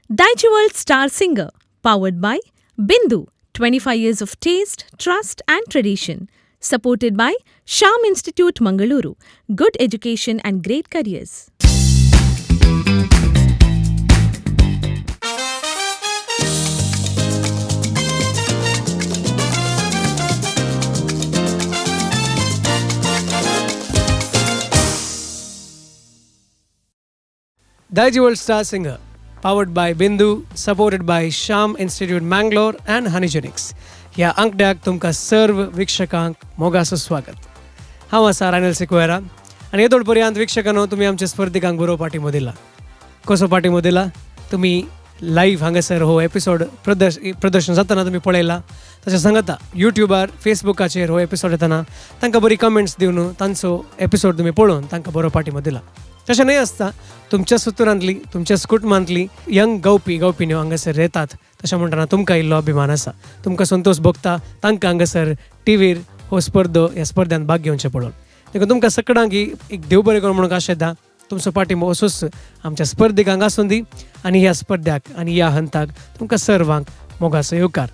Daijiworld Star Singer, powered by Bindu, 25 years of taste, trust and tradition. Supported by Sham Institute Mangaluru, good education and great careers. Daijiworld Star Singer, powered by Bindu, supported by Sham Institute Mangalore and Honeygenix. ह्या आंकड्याक तुमकां सर्व वीक्षकांक मोगाचो स्वागत. हांव आसा रायनल सिक्वेरा आनी येदोळ पर्यंत वीक्षकांनो तुमी आमच्या स्पर्धिकांक बरो पाठिंबो दिला. कसो पाठिंबो दिला? तुमी लायव्ह हांगासर हो एपिसोड प्रदर्शन जातना तुमी पळयला. तशें सांगता युट्यूबार फेसबुकाचेर हो एपिसोड येतना तांकां बरी कमेंट्स दिवन तांचो एपिसोड तुमी पळोवन तांकां बरो पाठिंबो दिला. तशें न्हय आसता तुमच्या सुतरांतली तुमच्या कुटुंबांतली यंग गावपी गावपिन्यो हांगासर येतात. तशें म्हणटना तुमकां इल्लो अभिमान आसा, तुमकां संतोश भोगता तांकां हांगासर टिवीर हो स्पर्धो ह्या स्पर्ध्यांत भाग घेवचें पळोवन. देखून तुमकां सगळ्यांक एक देव बरें करूं म्हणून आशेता तुमचो पाठिंबो असोच आमच्या स्पर्धिकांक आसूं दी आनी ह्या स्पर्ध्याक आनी ह्या हंताक तुमकां सर्वांक मोगाचो येवकार.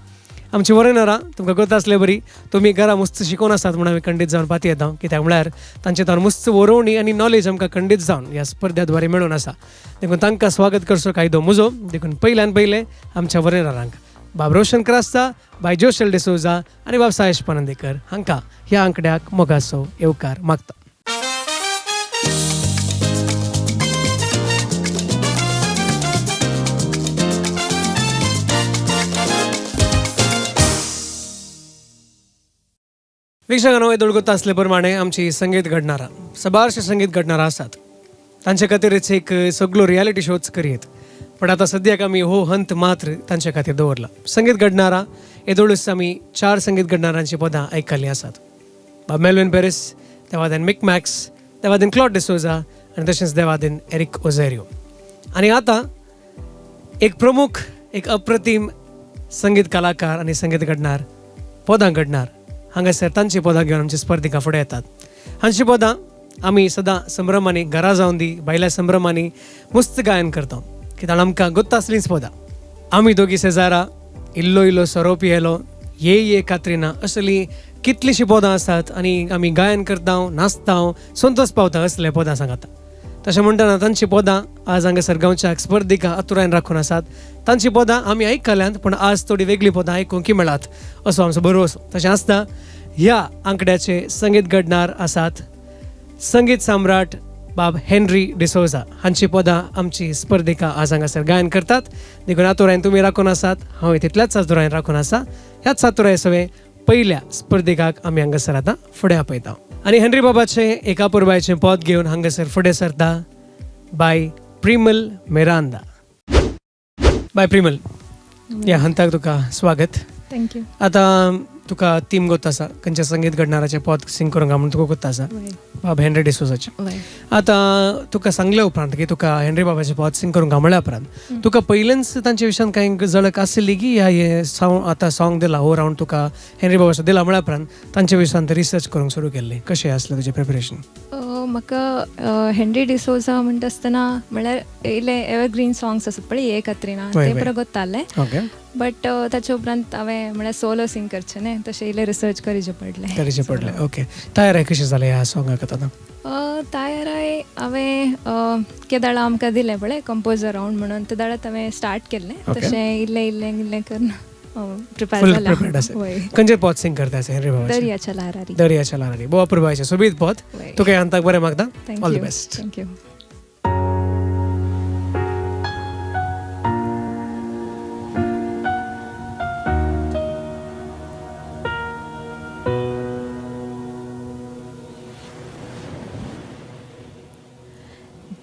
आमची वरयणारां तुमकां गत आसले बरी तुमी घरा मस्त शिकोवन आसात म्हूण आमी खंडीत जावन पाती येता. कित्याक म्हळ्यार तांचे तावन मस्त वरोवणी आनी नॉलेज आमकां खंडीत जावन ह्या स्पर्ध्या द्वारे मेळून आसा. देखून तांकां स्वागत करचो कायदो म्हजो. देखून पयल्यान पयलें आमच्या वरयणारांक बाब रोशन क्रास्ता, बाय जोशल डिसोजा आनी बाब साहेश पनंदेकर हांकां ह्या आंकड्याक मोगाचो येवकार मागता. वीक्षकांनो, येदोळ गोता आसले प्रमाणे आमची संगीत घडणारां सबारशे संगीत घडणारां आसात. तांचे खातीरच एक सगळो रियालिटी शोच करयत, पण आतां सद्याक आमी हो हंत मात्र तांचे खातीर दवरला. संगीत घडणारां येदोळूच आमी 4 संगीत घडणारांची पदां आयकल्लीं आसात. बाब मेलविन पेरीस, देवादेन मिक मॅक्स, देवादेन क्लॉड डिसोजा आनी तशेंच देवादेन एरिक ओझेरियो. आनी आतां एक प्रमुख एक अप्रतीम संगीत कलाकार आनी संगीत घडणार पदां घडणार हांगासर तांची पदां घेवन आमची स्पर्धिका फुडें येतात. हांची पदां आमी सदां संभ्रमांनी घरा जावन दी भायल्या संभ्रमांनी मस्त गायन करता. कित्याक आमकां गोत्ता आसलींच पदां. आमी दोगी शेजारा, इल्लो इल्लो सोरो पियेलो, ये ये कात्रिना असली कितलीशीं पदां आसात आनी आमी गायन करता, नाचता, संतोष पावता असले पदां सांगता. तशें म्हणटना तांची पदां आज हांगासर गांवच्या स्पर्धिका आतुरायन राखून आसात. तांची पदां आमी आयकल्यांत, पूण आज थोडी वेगळी पदां आयकूंक मेळात असो आमचो भरवसो. तशें आसता ह्या आंकड्याचे संगीत घडणार आसात संगीत सम्राट बाब हेनरी डिसोजा. हांची पदां आमची स्पर्धिका आज हांगासर गायन करतात. देखून आतुरायन तुमी राखून आसात, हांव तितल्याच आतुरायन राखून आसा. ह्याच आतुराय सवें पयल्या स्पर्धिकाक आमी हांगासर आतां फुडें आपयता. आनी हेनरी बाबाचें एका पुरबायचें पद घेवन हांगासर फुडें सरता बाय प्रिमल मिरांदा. बाय प्रिमल, ह्या हंताक तुका स्वागत. Thank you. आतां तुका तीम गोत आसा खंयच्या संगीत घडणाराचें पद सिंग करूंक म्हणून तुका गोत आसा बाब हेनरी डिसोजाचें. आतां तुका सांगल्या उपरांत की तुका हेनरी बाबाचें पद सिंग करूंक म्हळ्या उपरांत तुका पयलेंच तांच्या विशयान कांय झळक आसली की ह्या हें सावंड आतां सॉंग दिला हो रावंड तुका हेनरी बाबाचो दिला म्हळ्या उपरांत तांच्या विशयान रिसर्च करूंक सुरू केल्लें? कशें आसलें तुजें प्रिपरेशन? म्हाका हेनरी डिसोजा म्हणटा आसतना म्हळ्यार इल्ले एवरग्रीन सॉंग्स आसात पळय, ये कात्रिना तें पुरो गोत्तालें. बट ताच्या उपरांत हांवें म्हळ्यार सोलो सिंग करचें न्ही, तशें इल्लें रिसर्च करचें पडलें. करचें पडलें. ओके, तयार कशें जालें ह्या सॉंगाक आतां? तयाराय हांवें केदाळा आमकां दिलें पळय कंपोजर रावंड म्हणून, ते दाळात हांवें स्टार्ट केल्लें. तशें इल्लें इल्लें इल्लें करून प्रिपेर जालें. खंयचें पद सिंग करता हेनरी बाबाचें? दर्याच्या ल्हारारी. दर्याच्या ल्हारारी, भोव अपुरबायेचें सोबीत पद. तुका ह्या हंताक बरें मागता. All the best. Thank you.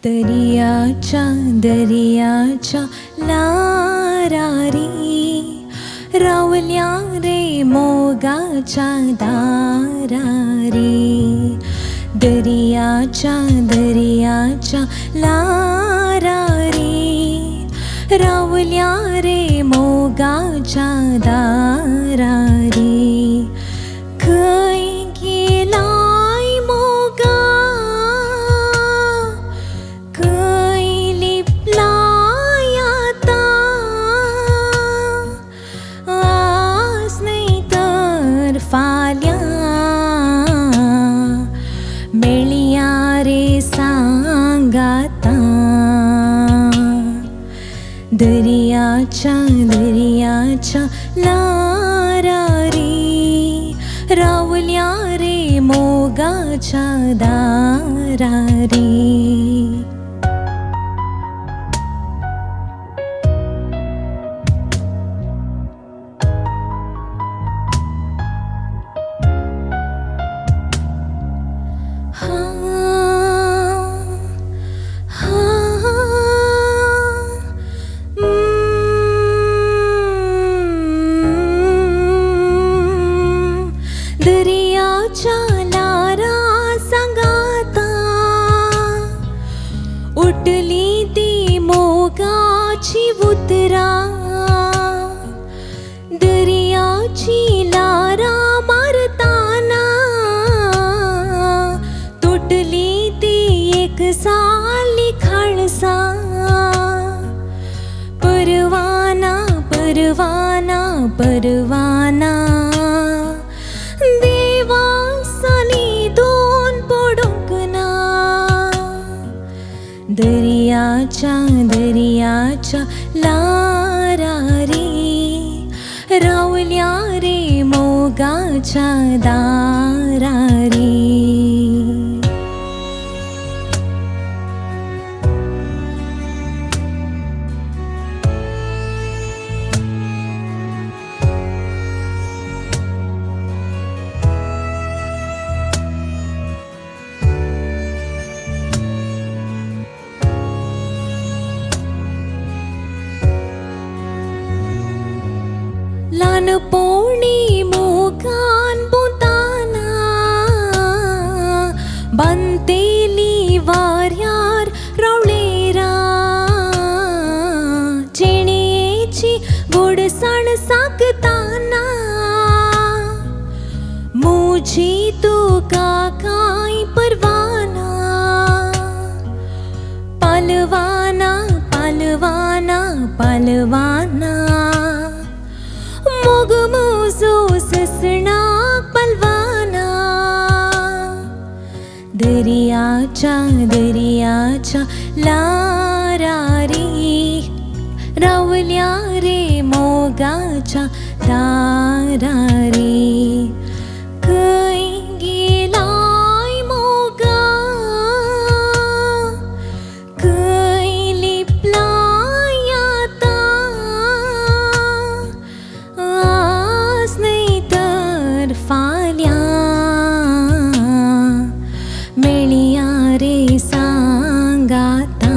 दर्याच्या दर्याच्या ल्हारारी रावल्या रे मोगाच्या दारारी. दर्याच्या दर्याच्या ल्हारारी रावल्या रे मोगाच्या दारारी. खंय गेलाय मोगा, खंय लिपलाय आतां, दर्याच्या दर्याच्या लारा रे रावल्या रे मोगाच्या दारा रे. दर्याच्या लारा सांगाता उठली ती मोगाची उतरा, दर्याची लारा मारताना तुटली ती एक साली खाळसा. परवाना परवाना परवाना देवा साली दोन पडूंक ना. दर्याच्या दर्याच्या लारा रे रावल्या रे मोगाच्या दारा रे. ल्हानपोणी मोगान पोताना बांदतेली वाऱ्यार रावळेरा, चेणयेची गोडसाण साकताना मुजी तुका कांय परवाना. पालवाना पालवाना पालवाना मोग मोजो ससणाक पलवाना. दर्याच्या दर्याच्या लारा रे रावल्या रे मोगाच्या दारा रे. खंय गेलाय मोगा खंय लिपलाय आतां, आज न्हय तर फाल्यां मेळया रे सांगाता.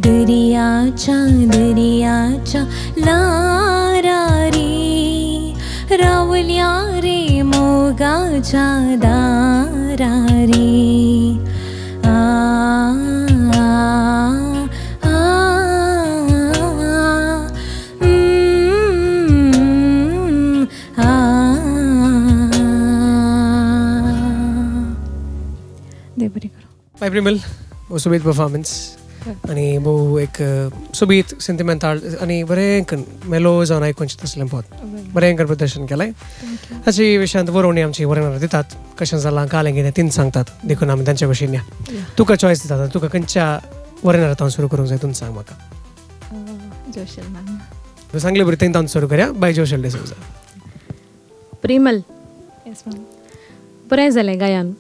दर्याच्या दर्याच्या लारा रे रावल्या रे मोगाच्या दारा रे. आ आ आ आ. देव बरें करूं. बाय प्रिमल, भोव सोबीत परफॉर्मन्स आनी भोव एक सोबीत सेंटिमेंटल आनी बरें करून मेलो जावन आयकुचें तसलें पद बरें करून प्रदर्शन केलें. हाची विशयांत बरोवणी आमची बरयणारा दितात कशें जालां कालें कितें तीन सांगतात, देखून आमी तांच्या भशेन या. तुका चॉयस दितात, तुका खंयच्या बरयणारा तावन सुरू करूंक जाय तूं सांग म्हाका. जोशल मॅम. तूं सांगले बरें थंय तावन सुरू करया. बाय जोशल डिसोजा. प्रिमल. Yes ma'am. बरें जालें गायन.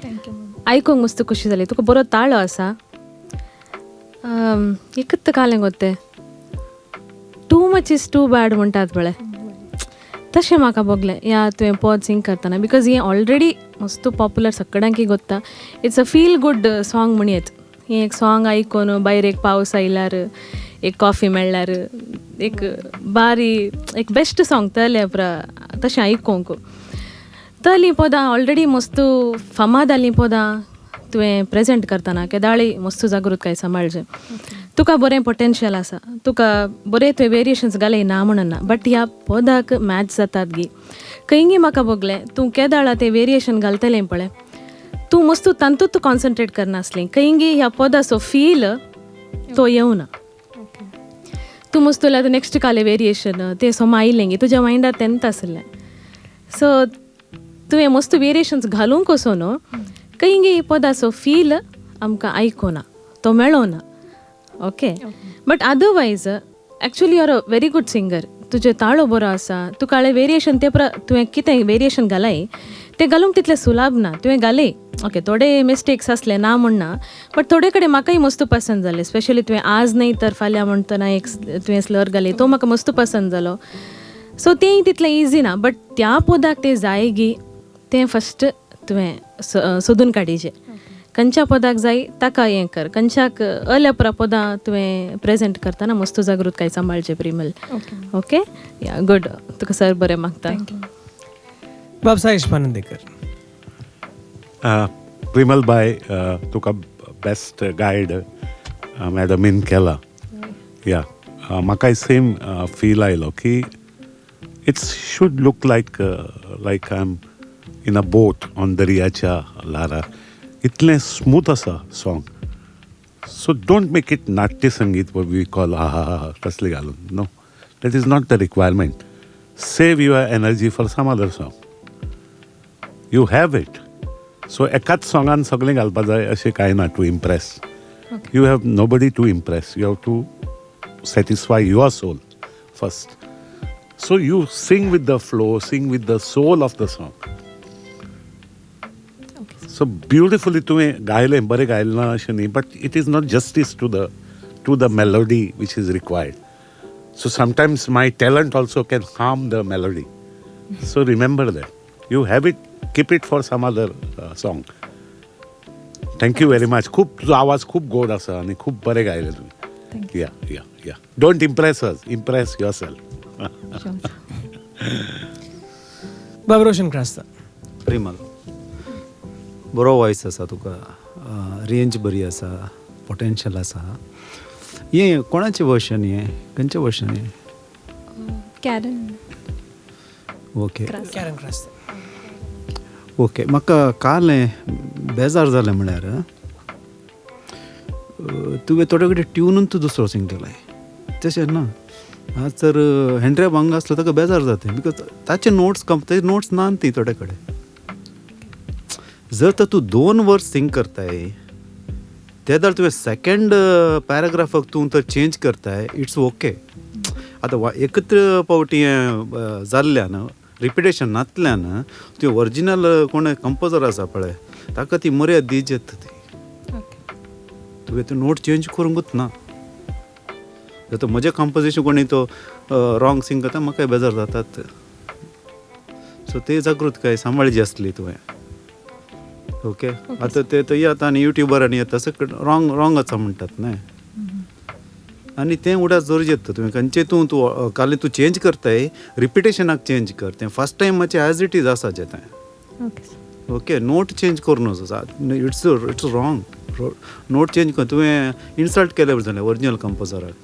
Thank you ma'am. आयकूंक मस्त खोशी जाली. तुका बरो ताळो आसा. एकत कालें गोते too much is too bad म्हणटात पळय तशें म्हाका भोगलें ह्या तुवें पद सिंग करतना, because हें ऑलरेडी मस्त पॉपुलर सगळ्यांकी गोत्ता. It's a feel good song म्हणयेत. हें एक सॉंग आयकून भायर एक पावस आयल्यार एक कॉफी मेळ्ळ्यार एक बारी एक बेस्ट सॉंग तलें तशें आयकूंक. तलीं पदां ऑलरेडी मस्त फामाद जालीं पदां तुवें प्रेजेंट करतना केदाळी मस्त जागृतकाय सांबाळचें. तुका बरें पोटेन्शियल आसा, तुका बरें तुवें वेरिएशन्स घालय ना म्हणून ना, बट ह्या पदाक मॅच जातात गी खंयगी म्हाका भोगलें तूं केदाळा तें वेरिएशन घालतलें पळय तूं मस्त तातूंत कॉन्सन्ट्रेट करनासलें, खंयगी ह्या पदाचो फील तो येवना. तूं मस्त आतां नेक्स्ट काले वेरिएशन तें सोमा आयलें गी तुज्या मायंडार तेंत आसलें. सो तुवें मस्त वेरिएशन्स घालूंक वचून न्हू खंयगी पदाचो फील आमकां आयकुना, तो मेळोना. Okay, but otherwise actually you are a very good singer. तुजें ताळो बरो आसा, तूं काळे वेरिएशन ते तुवें कितें वेरिएशन घालाय तें घालूंक तितलें सुलाभ ना, तुवें घाले ओके, थोडे मिस्टेक्स आसले ना म्हण ना, बट थोडे कडेन म्हाकाय मस्त पसंद जालें. स्पेशली तुवें आज न्हय तर फाल्यां म्हणटना एक तुवें स्लर घाली तो म्हाका मस्त पसंद जालो. सो तेंय तितलें इजी ना, बट त्या पदाक तें जायगी तें फस्ट तुवें सोदून काडीचें. खंयच्या पदाक जाय ताका हें कर, खंयच्याक अलेपरा पदां तुवें प्रेजेंट करतना मस्त जागृतकाय सांबाळचें प्रिमल. ओके, या गुड, तुका सर बरें मागता. बाब साहेश पानंदेकर. प्रिमल बाय, तुका बेस्ट गायड मॅडमीन केला. या म्हाकाय सेम फील आयलो की it's should look like like I am in a boat on दर्याच्या ल्हारार, इतलें स्मूथ आसा song. So don't make it Natya Sangeet we call हा हा हा तसलें घालून, no, that is not the requirement. Save your energy for some other song, you have it. So एकाच सॉंगान सगळें घालपा जाय अशें कांय ना. To impress, you have nobody to impress, you have to satisfy your soul first. So you sing with the flow, sing with the soul of the song. So beautifully तुवें गायलें, बरें गायलें ना अशें न्ही, but it is not justice to the melody which is required. So sometimes my talent also can harm the melody. So remember that. You have it, keep it for some other song. Thank you very much. खूब तुजो आवाज खूब गोड आसा आनी खूब बरें गायलें तुवें. Yeah yeah yeah. Don't impress us, impress yourself. Bab Roshan Crasta. Primal, बरो वॉयस आसा तुका, रेंज बरी आसा, पोटेन्शियल आसा. हें कोणाचें वर्शन, हें खंयचें वर्शन हें? Karen. Okay, Karen Crasta. Okay, म्हाका काल बेजार जालें म्हळ्यार तुवें थोडे कडेन ट्युनून तूं दुसरो सिंग केलाय, तशें ना. आज तर हेंड्रे बांग आसलो ताका बेजार जाता, because ताचे नोट्स ताचे नोट्स ना ती थोडे कडेन. जर तर तूं 2 वर्स सिंग करताय तेदार तुवें सेकेंड पॅराग्राफाक तूं तर चेंज करताय, it's okay. आतां एकत्र पावटी हें जाल्ल्यान, रिपिटेशन नातल्यान, त्यो ओरिजिनल कोण कंपोजर आसा पळय ताका ती मर्याद दी येता ती. तुवें तो नोट चेंज करूंकूच ना. जर म्हजें कंपोजिशन कोणी तो रॉंग सिंग करता म्हाका बेजार जातात. सो ते जागृतकाय सांबाळची आसली तुवें. ओके, आतां ते थंय येता आनी युट्यूबर आनी येता सगळें रॉंग रॉंग आसा म्हणटात न्हय, आनी तें उडास जोर येता. तुवें खंयचें तूं तूं काल तूं चेंज करताय, रिपिटेशनाक चेंज कर, तें फर्स्ट टायमाचें एज it is आसाचें तें. ओके, नोट चेंज करूं नजो, it's it's wrong. Note change कर, तुवें इन्सल्ट केलें जालें ओरिजिनल कंपोजराक.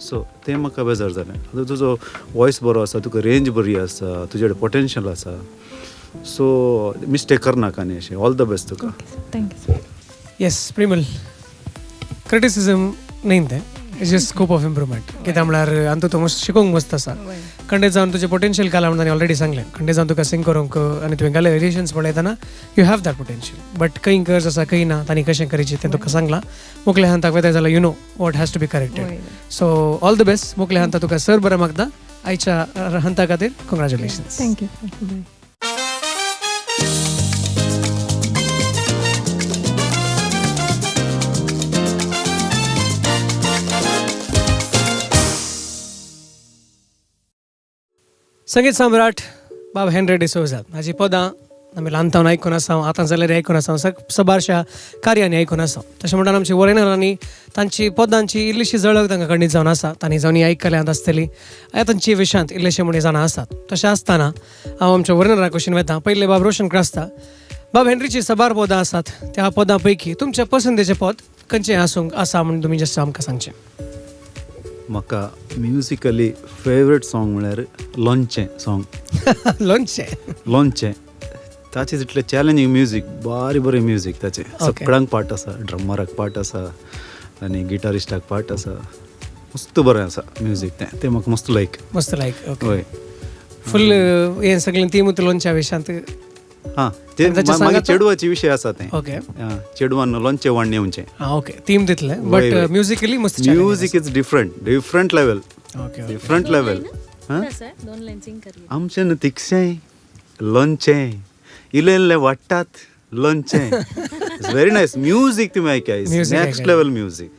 सो तें म्हाका बेजार जालें. आतां तुजो वॉयस बरो आसा, तुका रेंज बरी आसा, तुजे कडेन पोटेन्शियल आसा, सो मिस्टेक करनाका न्ही अशें. ऑल the best तुका. Thank you. Yes Primal, criticism न्ही तें, it's just scope of improvement. कित्याक म्हळ्यार आनी तूं शिकूंक मस्त आसा, खंडे जावन तुजें पोटेन्शियल घाला म्हणून तांणी ऑलरेडी सांगलें. खंडे जावन तुका सिंग करूंक आनी तुवें घाले वेरिएशन्स पळयतना you have that potential, but खंय गरज आसा खंय ना तांणी कशें करचें तें तुका सांगलां. मुखल्या हंताक वयता जाल्यार you know what has to be corrected. So all the best. मुखल्या हंता तुका सर बरें मागता आयच्या हंता खातीर. Congratulations. Thank you. संगीत सम्राट बाब हेनरी डिसोजा हाजी पदां आमी ल्हानतावन आयकून आसा, आतां जाल्यार आयकून आसा, सबारशा कार्यांनी आयकून आसा. तशें म्हणटात आमची वॉरेनरांनी तांची पदांची इल्लीशी झळक तांकां खंडीत जावन आसा, तांणी जावन आयकल्यांत आसतली, तांची विशांत इल्लेशे म्हणी जाणां आसात. तशें आसतना हांव आमच्या वॉरेनरा कुशीन वता. पयलें बाब रोशन क्रास्ता. बाब हेनरीची सबार पदां आसात, त्या पदां पैकी तुमच्या पसंतीचें पद खंयचें आसूंक आसा म्हूण तुमी जस्ट आमकां सांगचें. म्हाका म्युजिकली फेवरेट सॉंग म्हळ्यार लोणचें सॉंग. लोणचें, लोणचें ताचें तितलें चॅलेंजींग म्युजीक, बारी बरें म्युजीक ताचें. सगळ्यांक पार्ट आसा, ड्रमराक पार्ट आसा आनी गिटारिस्टाक पार्ट आसा, मस्त बरें आसा म्युजीक तें, तें म्हाका मस्त लायक. मस्त लायक. हय, फूल हें सगळें तीम लोणच्या विशांत. हां, ते मागीर चेडवाचे विशय आसा ते. ओके, चेडवान लोणचें वाण येवचें. हां, ओके, थीम तितलें, बट म्युजिकली मस्त. Music is different, different level, different level. आमचें न्हू तिखशें लोणचें इल्लें इल्लें वाडटात लोणचें. It's very nice music. तुमी आयकाय, नेक्स्ट लेवल म्युजीक.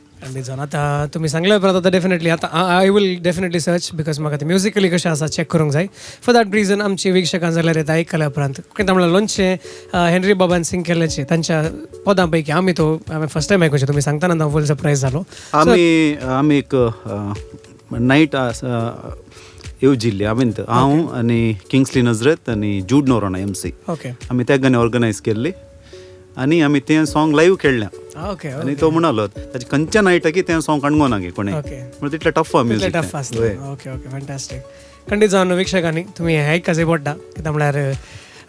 आतां तुमी सांगल्या उपरांत आतां डेफिनेटली आतां I will definitely search, because म्हाका तें म्युजिकली कशें आसा चॅक करूंक जाय. फॉर that reason आमची वीक्षकां जाल्यार येता आयकल्या उपरांत कितें म्हणल्यार लोणचें हेनरी बाबान सिंग केल्ल्याचें तांच्या पदां पैकी आमी तो हांवें फर्स्ट टायम आयकुचें. तुमी सांगतना हांव फूल सरप्रायज जालो. आमी आमी एक नायट येवजिल्ली हांवें, हांव आनी किंग्सली नजरेत आनी जूड नोरोना MC. Okay, आमी त्या गाणी ऑर्गनायज केल्ली आनी आमी तें सॉंग लायव्ह खेळ्ळें. ओके, आनी तो म्हणालो ताचे खंयच्या नायटाकी तें सॉंग काणकोणा गे कोणें, म्हणून तितलें टफ म्युजीक. टफ आसलें. Okay okay, fantastic. खंडीत जावन वीक्षकांनी तुमी हें आयकचें पडटा. कित्याक म्हळ्यार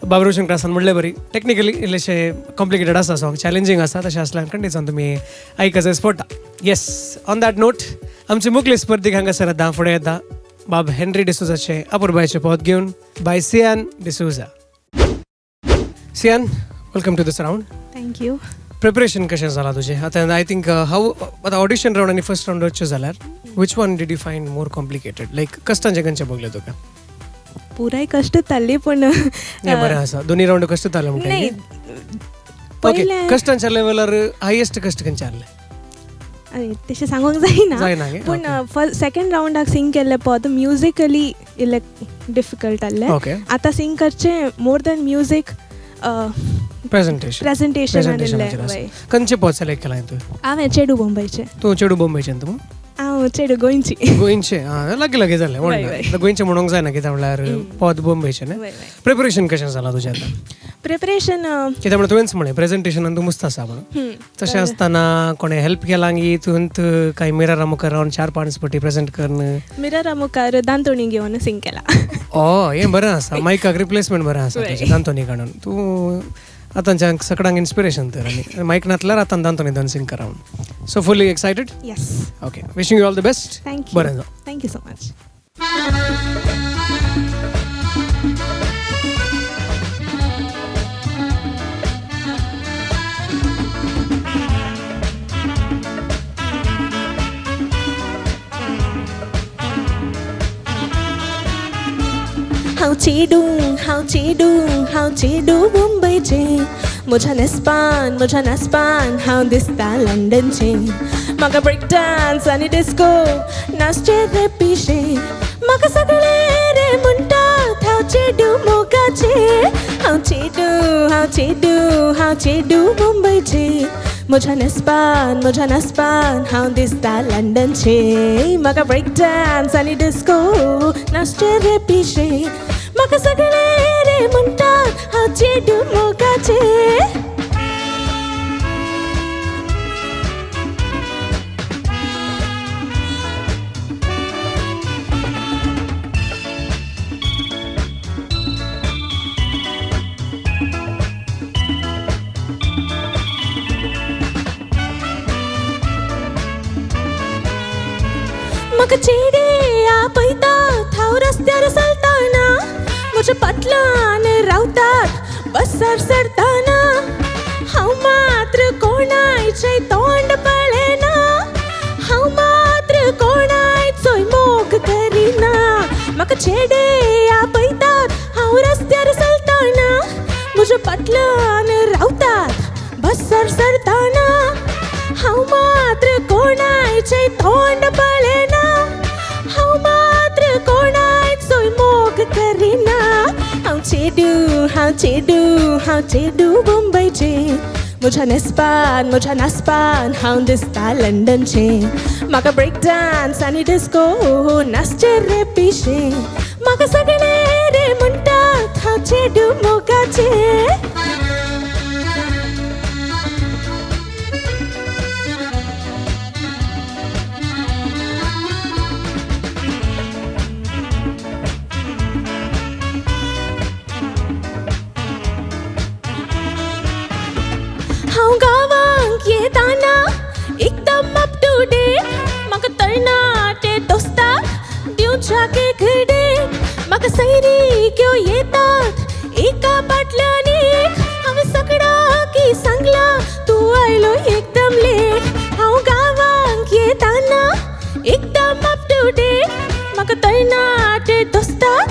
बाब रोशन क्लासान म्हणले बरी टॅक्निकली इल्लेशें कॉम्प्लिकेटेड आसा सॉंग, चॅलेंजींग आसा, तशें आसल्यार खंडीत जावन तुमी आयकचेंच पडटा. येस, ऑन that note आमचे मुखले स्पर्धीक हांगासर येता फुडें येता बाब हेनरी डिसोजाचें अपुरबायचें पद घेवन बाय Sian D'Souza. Sian, welcome to this round. Thank you. Preparation कशें जालां तुजें आतां? I think हाव आतां ऑडिशन रावंड आनी फर्स्ट रावंड वचचें जाल्यार which one did you find more complicated? Like कश्टांचें खंयचें भोगलें तुका? पुराय कश्ट जाल्ले, पूण बरें आसा दोनी रावंड कश्ट जाले म्हणटा. ओके, कश्टांच्या लेवलार हायेस्ट कश्ट खंयचें आहलें? तशें सांगूंक जायना, पूण फर्स्ट सेकंड रावंडाक सिंग केल्लें पद म्युजिकली इल्लें डिफिकल्ट आहलें. आतां सिंग करचें मोर दॅन म्युजीक प्रेजेंटेशन. खंयचें पद सिलेक्ट केलां तूं? हांवें चेडू मुंबयचें. तूं चेडू मुंबयचें? तूं? हांव चेडू गोंयची. गोंयचें, आं, लागीं लागीं जालें. गोंयचें म्हणूंक जायना, कित्याक म्हणल्यार पद मुंबयचें न्ही. प्रिपरेशन कशें जालां तुजें आतां? प्रिपरेशन कित्याक म्हणल्यार तुवेंच म्हणलें प्रेजेंटेशनान तूं मस्त आसा म्हणून, तशें आसतना कोणें हेल्प केलां गी तुवें कांय मिररा मुखार रावन 4-5 पटी प्रेजेंट करून? मिररा मुखार दांतोणी घेवन सिंग केला. ओ, हें बरें आसा, मायकाक रिप्लेसमेंट बरें आसा तुजें दांतोणी काडून. तूं आतांच्या सगळ्यांक इन्स्पिरेशन तर, आनी मायक नासल्यार आतां दांतोणी दोन सिंग करा म्हणून. So fully excited? Yes. Okay, wishing you all the best. Thank you. बरें जावं. Thank you so much. हांव चेडूं, हांव चेडूं, हांव चेडूं मुंबयचें, म्हज्या न्हेसपान, म्हज्या नाचपान हांव दिसता लंडनचें. म्हाका ब्रेक डांस आनी डिस्को नाचचें रे पिशें, म्हाका सगळे रे म्हणटात हांव चेडूं मोगाचें. हांव चेडूं, हांव चेडूं, हांव चेडूं मुंबयचें, म्हज्या न्हेसपान, म्हज्या नाचपान हांव दिसता लंडनचें. म्हाका ब्रेक डांस आनी डिस्को नाचचें रे पिशें, म्हाका सगळे रे म्हणटात हांव चेडूं मोगाचें. म्हाका चेडे आपयतात हांव रस्त्यार चलतना, म्हज्या फाटल्यान रावतात बसार सरतना. हांव मात्र कोणायचें तोंड पळयना, हांव मात्र कोणायचोय मोग करिना. म्हाका चेडे आपयतात हांव रस्त्यार चलतना, म्हज्या फाटल्यान रावतात बसार सरतना. हांव मात्र कोणायचें तोंड पळयना, हांव मात्र कोणायचोय मोग करिना. हांव चेडूं, हांव चेडूं, हांव चेडूं मुंबयचें, म्हज्या न्हेसपान, म्हज्या नाचपान हांव दिसता लंडनचें. म्हाका ब्रेक डांस आनी डिस्को नाचचें रे पिशें, म्हाका सगळे रे म्हणटात हांव चेडूं मोगाचें. हांव गांवांक येताना एकदम अप टू डेट, म्हाका तरणाटे दोस्ताक दिवच्याक एक डेट. म्हाका सैरिक्यो येतात एका फाटल्यान एकदम अप टू डेट म्हाका तरणाटे दोस्तात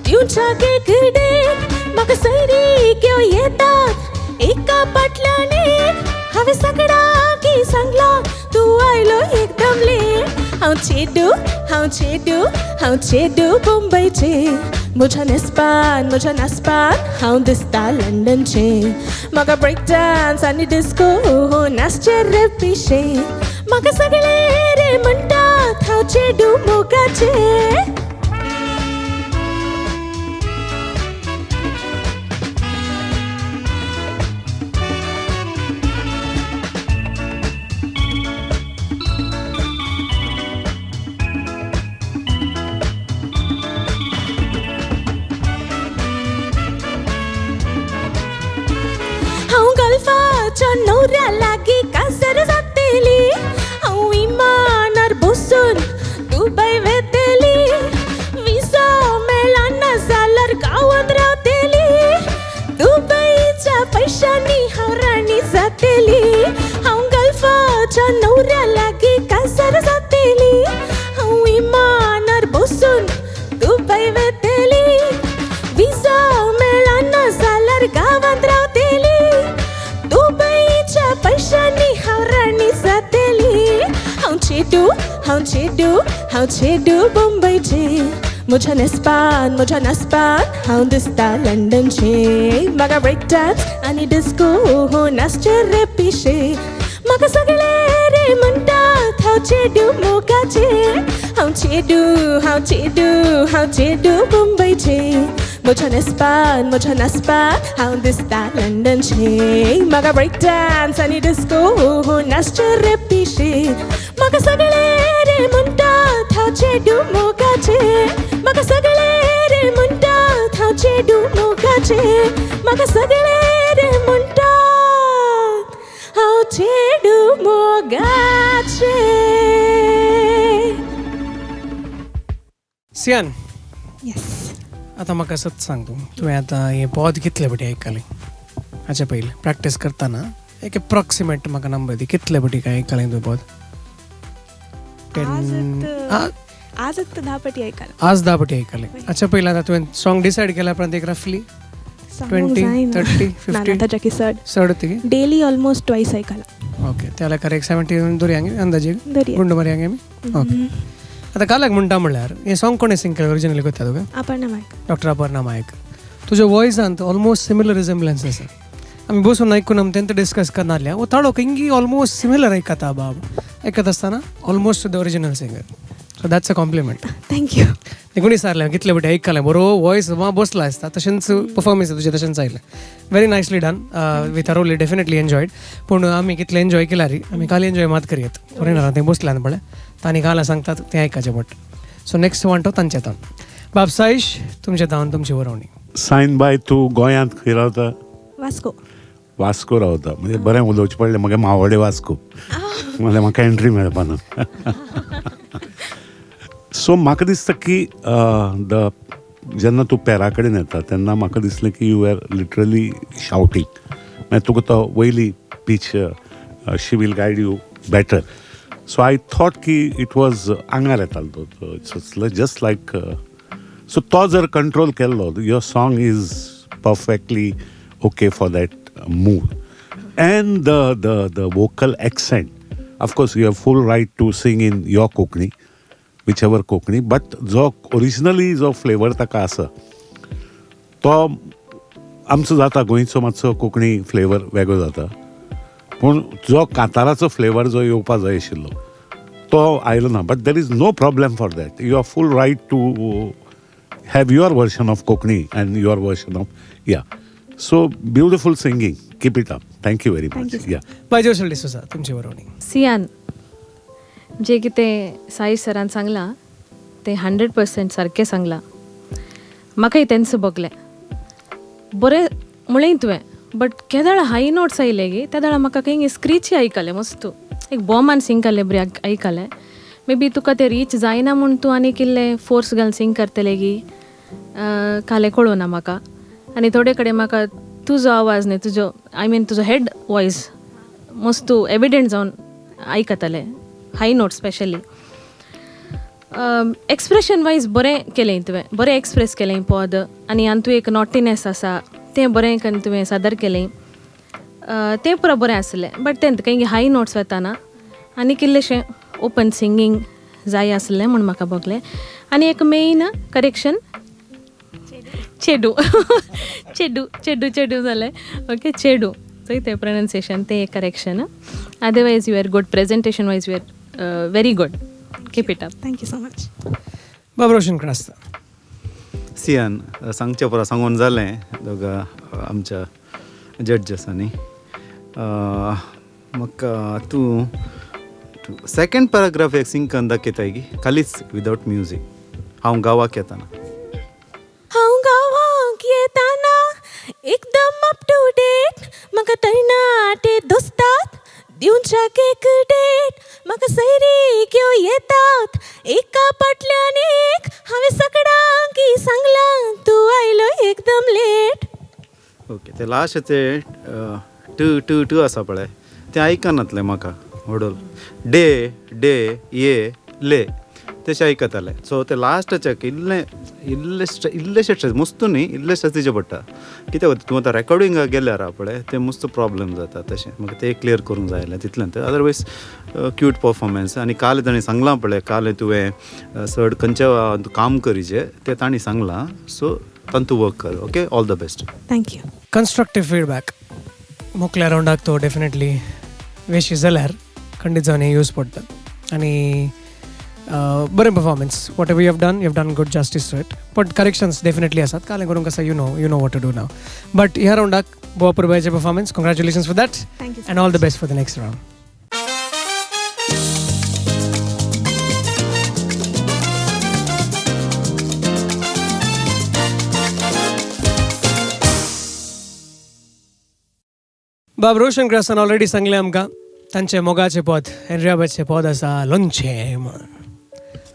दिवच्या एक डेट म्हाका सैरी घेवन येतात एका फाटल्यान एक हांवें सगळ्यांक सांगलां तूं आयलो एकदम लेट हांव चेडूं हांव चेडूं हांव चेडूं मुंबयचें म्हज्या न्हेसपान म्हज्या नाचपान हांव दिसता लंडनचें म्हाका ब्रेक डांस आनी डिस्को नाचचें रे पिशें म्हाका सगळे रे म्हणटात हांव चेडूं मोगाचें. हांव गल्फाच्या न्हवऱ्या लागीं काजार जातली हांव विमानार बसून दुबय वेतली विसा मेळना जाल्यार गांवांत रावतली दुबयच्या पयशांनी हांव राणी जातली हांव गल्फाच्या न्हवऱ्या लागीं काजार जातली हांव विमानार बसून दुबय वेतली विसा मेळना जाल्यार गांवांत रावतली दुबयच्या पयशांनी हांव राणी जातली हांव चेडूं हांव चेडूं हांव चेडूं मुंबयचें म्हज्या न्हेसपान म्हज्या नाचपान हांव दिसता लंडनचें म्हाका ब्रेक डांस आनी डिस्को नाचचें रे पिशें म्हाका सगळे रे म्हणटात हांव चेडूं मोगाचें हांव चेडूं हांव चेडूं हांव चेडूं मुंबयचें म्हज्या न्हेसपान म्हज्या नाचपान हांव दिसता लंडनचें म्हाका ब्रेक डांस आनी डिस्को नाचचें रे पिशें म्हाका सगळे रे म्हणटात हांव चेडूं मोगाचें म्हाका सगळे रे म्हणटात हांव चेडूं मोगाचें म्हाका सगळे रे म्हणटात हांव चेडूं मोगाचें. सियान, येस. आतां म्हाका सत सांग तूं, तुवें आतां हें पद कितले फावटी आयकलें? हाचे पयलीं प्रॅक्टीस करतना एक एप्रॉक्सिमेट म्हाका नंबर दी, कितले फावटी काय आयकलें तुवें पद? आज 10 फावटी आयकलां. आज 10 फावटी आयकलें. हाच्या पयलीं आतां तुवें सॉंग डिसायड केल्या उपरांत एक रफली 20, 30, 50? ताच्या चड चड ती डेली ऑलमोस्ट ट्वायस आयकलां. ओके, त्या लेखार एक 70 धरया अंदाजे, गुंड मारया आमी. ओके, आतां कालाक म्हणटा म्हणल्यार हें सॉंग कोणें सिंग केलें ओरिजिनली कोत्ता तुका? अपर्णा नायक. डॉक्टर अपर्णा नायक. तुज्या वॉयसांत ऑलमोस्ट सिमिलर रिझेम्बलन्स आसा. आमी बसून आयकून आमी तेंत डिस्कस करनासल्या वो ताडो खंयी ऑलमोस्ट सिमिलर आयकता बाब, आयकत आसतना almost the original singer. So that's a compliment. Thank you. कोणी सारलें कितले फावटी आयकलें बरो वॉयस बसला आसता तशेंच परफॉर्मन्स तुजें तशेंच आयलें. Very nicely done. We thoroughly definitely enjoyed. पूण आमी कितले एन्जॉय केल्यार आमी काल एन्जॉय मात करयत फॉरेनरां थंय बसल्यान पळय तांणी काल सांगतात तें आयकाचें पडटा. सो नेक्स्ट वांटो तांचे तावन. बाब साईश, तुमचे तावन तुमची वरोवणी. सायन बाय, तूं गोंयांत खंय रावता? वास्को. वास्को रावता म्हणजे बरें उलोवचें पडलें म्हाका मावोडे वास्को म्हणल्यार म्हाका एंट्री मेळपाना. सो म्हाका दिसता की the जेन्ना तूं पेरा कडेन येता तेन्ना म्हाका दिसलें की you are literally shouting, मागीर तुका तो वयली pitch she will guide you better. So I thought की it was आंगार येतालो तो, it's just like सो तो जर कंट्रोल केल्लो your song is perfectly okay for that mood. And the the the vocal accent, of course you have full right to sing in your Konkani, whichever Konkani, but जो originally जो flavour ताका आसा तो आमचो जाता, गोंयचो मातसो कोंकणी फ्लेवर वेगळो जाता, पूण जो कांताराचो फ्लेवर जो येवपा जाय आशिल्लो तो आयलो ना. But there is no problem for that. You are full right to have your version of Konkani and your version of yeah. So beautiful singing, keep it up. Thank you very much. Yeah bye Josel D'Souza, तुमची बरोवणी. सियान, जे कितें साई सरान सांगलां तें 100% सारकें सांगलां. म्हाकाय तेंच भोगलें. बरें म्हणलें तुवें, बट केदळ हाय नोट्स आयले गे तेदळा म्हाका खंय स्क्रीची आयकलें मस्त, एक बॉमान सिंग केल्लें बरें आयकलें. मे बी तुका तें रीच जायना म्हूण तूं आनीक इल्लें फोर्स घालून सिंग करतलें गी कालें कळना म्हाका. आनी थोडे कडेन म्हाका तुजो आवाज न्ही, तुजो I mean तुजो हेड वॉयस मस्त एविडंट जावन आयकतालें, हाय नोट स्पेशली. एक्सप्रेशन वायज बरें केलें तुवें, बरें एक्सप्रेस केलें पद आनी आनी तूं एक नॉटीनेस आसा तें बरें करून तुवें सादर केलें, तें पुरो बरें आसलें. बट तें खंय हाय नोट्स वताना आनी किल्लेशें ओपन सिंगींग जाय आसलें म्हूण म्हाका भोगलें. आनी एक मेन करेक्शन चेडू चेडू चेडू चेडू जालें, ओके चेडू चोय तें प्रोनाउंसिएशन तें एक correction. Otherwise you are good, presentation wise you are very good, keep it up. Thank you so much. बाब रोशन क्रास्ता. सियान सांगचें पुरो सांगून जालें दोगा आमच्या जड्जसांनी. म्हाका तूं सेकंड पॅराग्राफ एक सिंग करून दाखयताय की खालीच विदावट म्युजीक. हांव गांवाक येताना, हांव गांवाक येताना एकदम अप टू डेट, म्हाका तरणाटे दोस्तात दिवच्याक एक डेट, म्हाका सैरिक्यो येतात एका फाटल्यान एक, हांवें सगळ्यांक सांगलां तूं आयलो एकदम लेट. ओके ते लास्ट ते टू टू टू आसा पळय तें आयकनातलें म्हाका व्हडल डे डे ये ले तशें आयकतालें. सो ते लास्टाचे इल्लें इल्लें इल्लेशें स्ट्रेस मुस्तू न्ही इल्लें स्ट्रेस दिवचें पडटा. कित्याक तूं आतां रेकॉर्डिंगाक गेल्यार पळय तें मस्त प्रॉब्लम जाता तशें म्हाका तें क्लियर करूंक जाय आसलें तितलें. Otherwise cute performance. आनी काल ताणें सांगलां पळय काल तुवें चड खंयच्या काम करीचें तें तांणी सांगलां, सो तांतू वर्क कर. Okay, all the best. Thank you. Constructive feedback मुखल्या रावंडाक तो डेफिनेटली वेशी जाल्यार खंडीत जावन हें यूज पडटा. आनी बरें performance, whatever you have done, you have done good justice to it. But corrections definitely आसात, काल करूंक आसा, you know what to do now. But ह्या रावंडाक बोवा पुरबायचें performance, congratulations for that and all the best for the next round. बाब रोशन क्रासान already सांगलें आमकां तांचे मोगाचें पद हेनरियाबाचें पद आसा लोणचें म्हणून.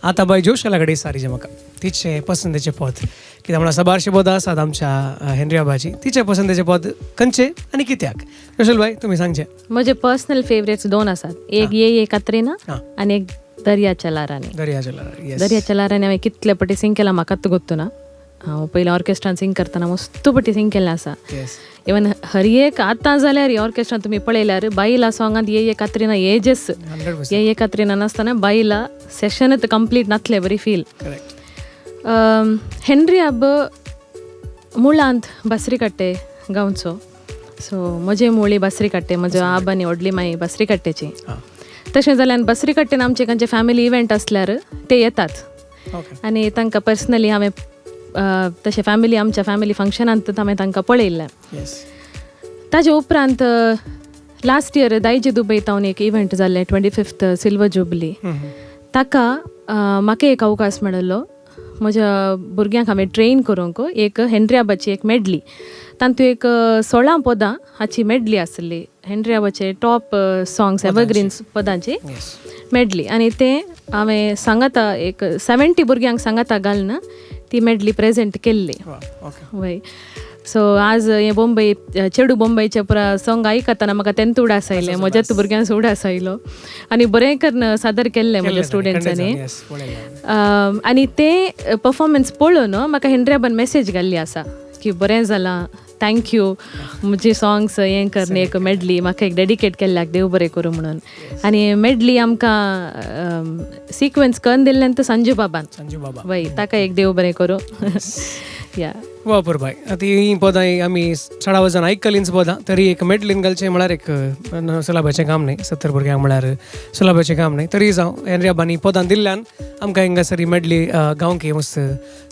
आतां बाय जोशाला कडेन सारीचें म्हाका तिचें पसंदेचें पद कित्याक म्हणल्यार साबारशें पदां आसात आमच्या हेनरियाबाची, तिचें पसंदेचें पद खंयचें आनी कित्याक? जोशल बाय तुमी सांगचें. म्हजे पर्सनल फेवरेट्स दोन आसात, एक ये ये कात्रिना आनी एक दर्याच्या ल्हारांनी. दर्याच्या ल्हारांनी, दर्याच्या ल्हारांनी हांवें कितले पटी सिंग केला म्हाकाच गोत्तू ना. हांव पयलीं ऑर्केस्ट्रान सिंग करतना मस्त पटी सिंग केल्लें आसा. इवन हर एक आतां जाल्यार ऑर्केस्ट्रान तुमी पळयल्यार बायला सॉंगांत ये ये कात्रिना एजस, ये ये कात्रिना नासतना बायला सेशनच कंप्लीट नातले बरी फील. हेनरी आब मुळांत बासरीकाट्टे गांवचो, सो म्हजे मुळी बासरीकाट्टे, म्हजो आब आनी व्हडली माई बासरीकाट्टेची. तशें जाल्यार बासरीकाट्टेन आमचे खंयचे फॅमिली इव्हेंट आसल्यार ते येतात आनी तांकां पर्सनली हांवें तशें फॅमिली आमच्या फॅमिली फंक्शनांत हांवें तांकां पळयल्लें. ताजे उपरांत लास्ट इयर दायजे दुबय तावन एक इव्हेंट जाल्लें 25th silver jubilee, ताका म्हाका एक अवकाश मेळिल्लो म्हज्या भुरग्यांक हांवें ट्रेन करूंक एक हेनरियाबाची एक मेडली, तातूंत एक 16 पदां हाची मेडली आसली, हेनरियाबाचे टॉप सॉंग्स एवरग्रीन्स पदांची मेडली. आनी तें हांवें सांगाता एक 70 भुरग्यांक सांगाता घालून ती मेडली प्रेजेंट केल्ली. वय सो आज हें बोंबय चेडू बोंबयचें पुरा सोंग आयकतना म्हाका तेन्ना उडास आयलें, म्हज्याच भुरग्यांक उडास आयलो आनी बरें करून सादर केल्लें म्हज्या स्टुडंट्सांनी. आनी तें परफॉर्मन्स पळोवन म्हाका हेनरियाबान मॅसेज घाल्ली आसा की बरें जालां, thank you, म्हजी सॉंग्स हें करून एक मेडली म्हाका एक डेडिकेट केल्ल्याक देव बरें करूं म्हणून. आनी मेडली आमकां सिक्वन्स करून दिल्ल्यान तो संजू बाबान, वय ताका एक देव बरें करूं. या वा पुरबाय. आतां हीं पदां आमी चडाव जाण आयकलींच पदां, तरी एक मेडलीन घालचें म्हळ्यार एक सुलाभाचें काम न्हय, 70 भुरग्यांक म्हळ्यार सुलाभाचें काम न्हय. तरी जावं हेनरियाबांनी पदां दिल्ल्यान आमकां हिंगासर ही मेडली गावंक मस्त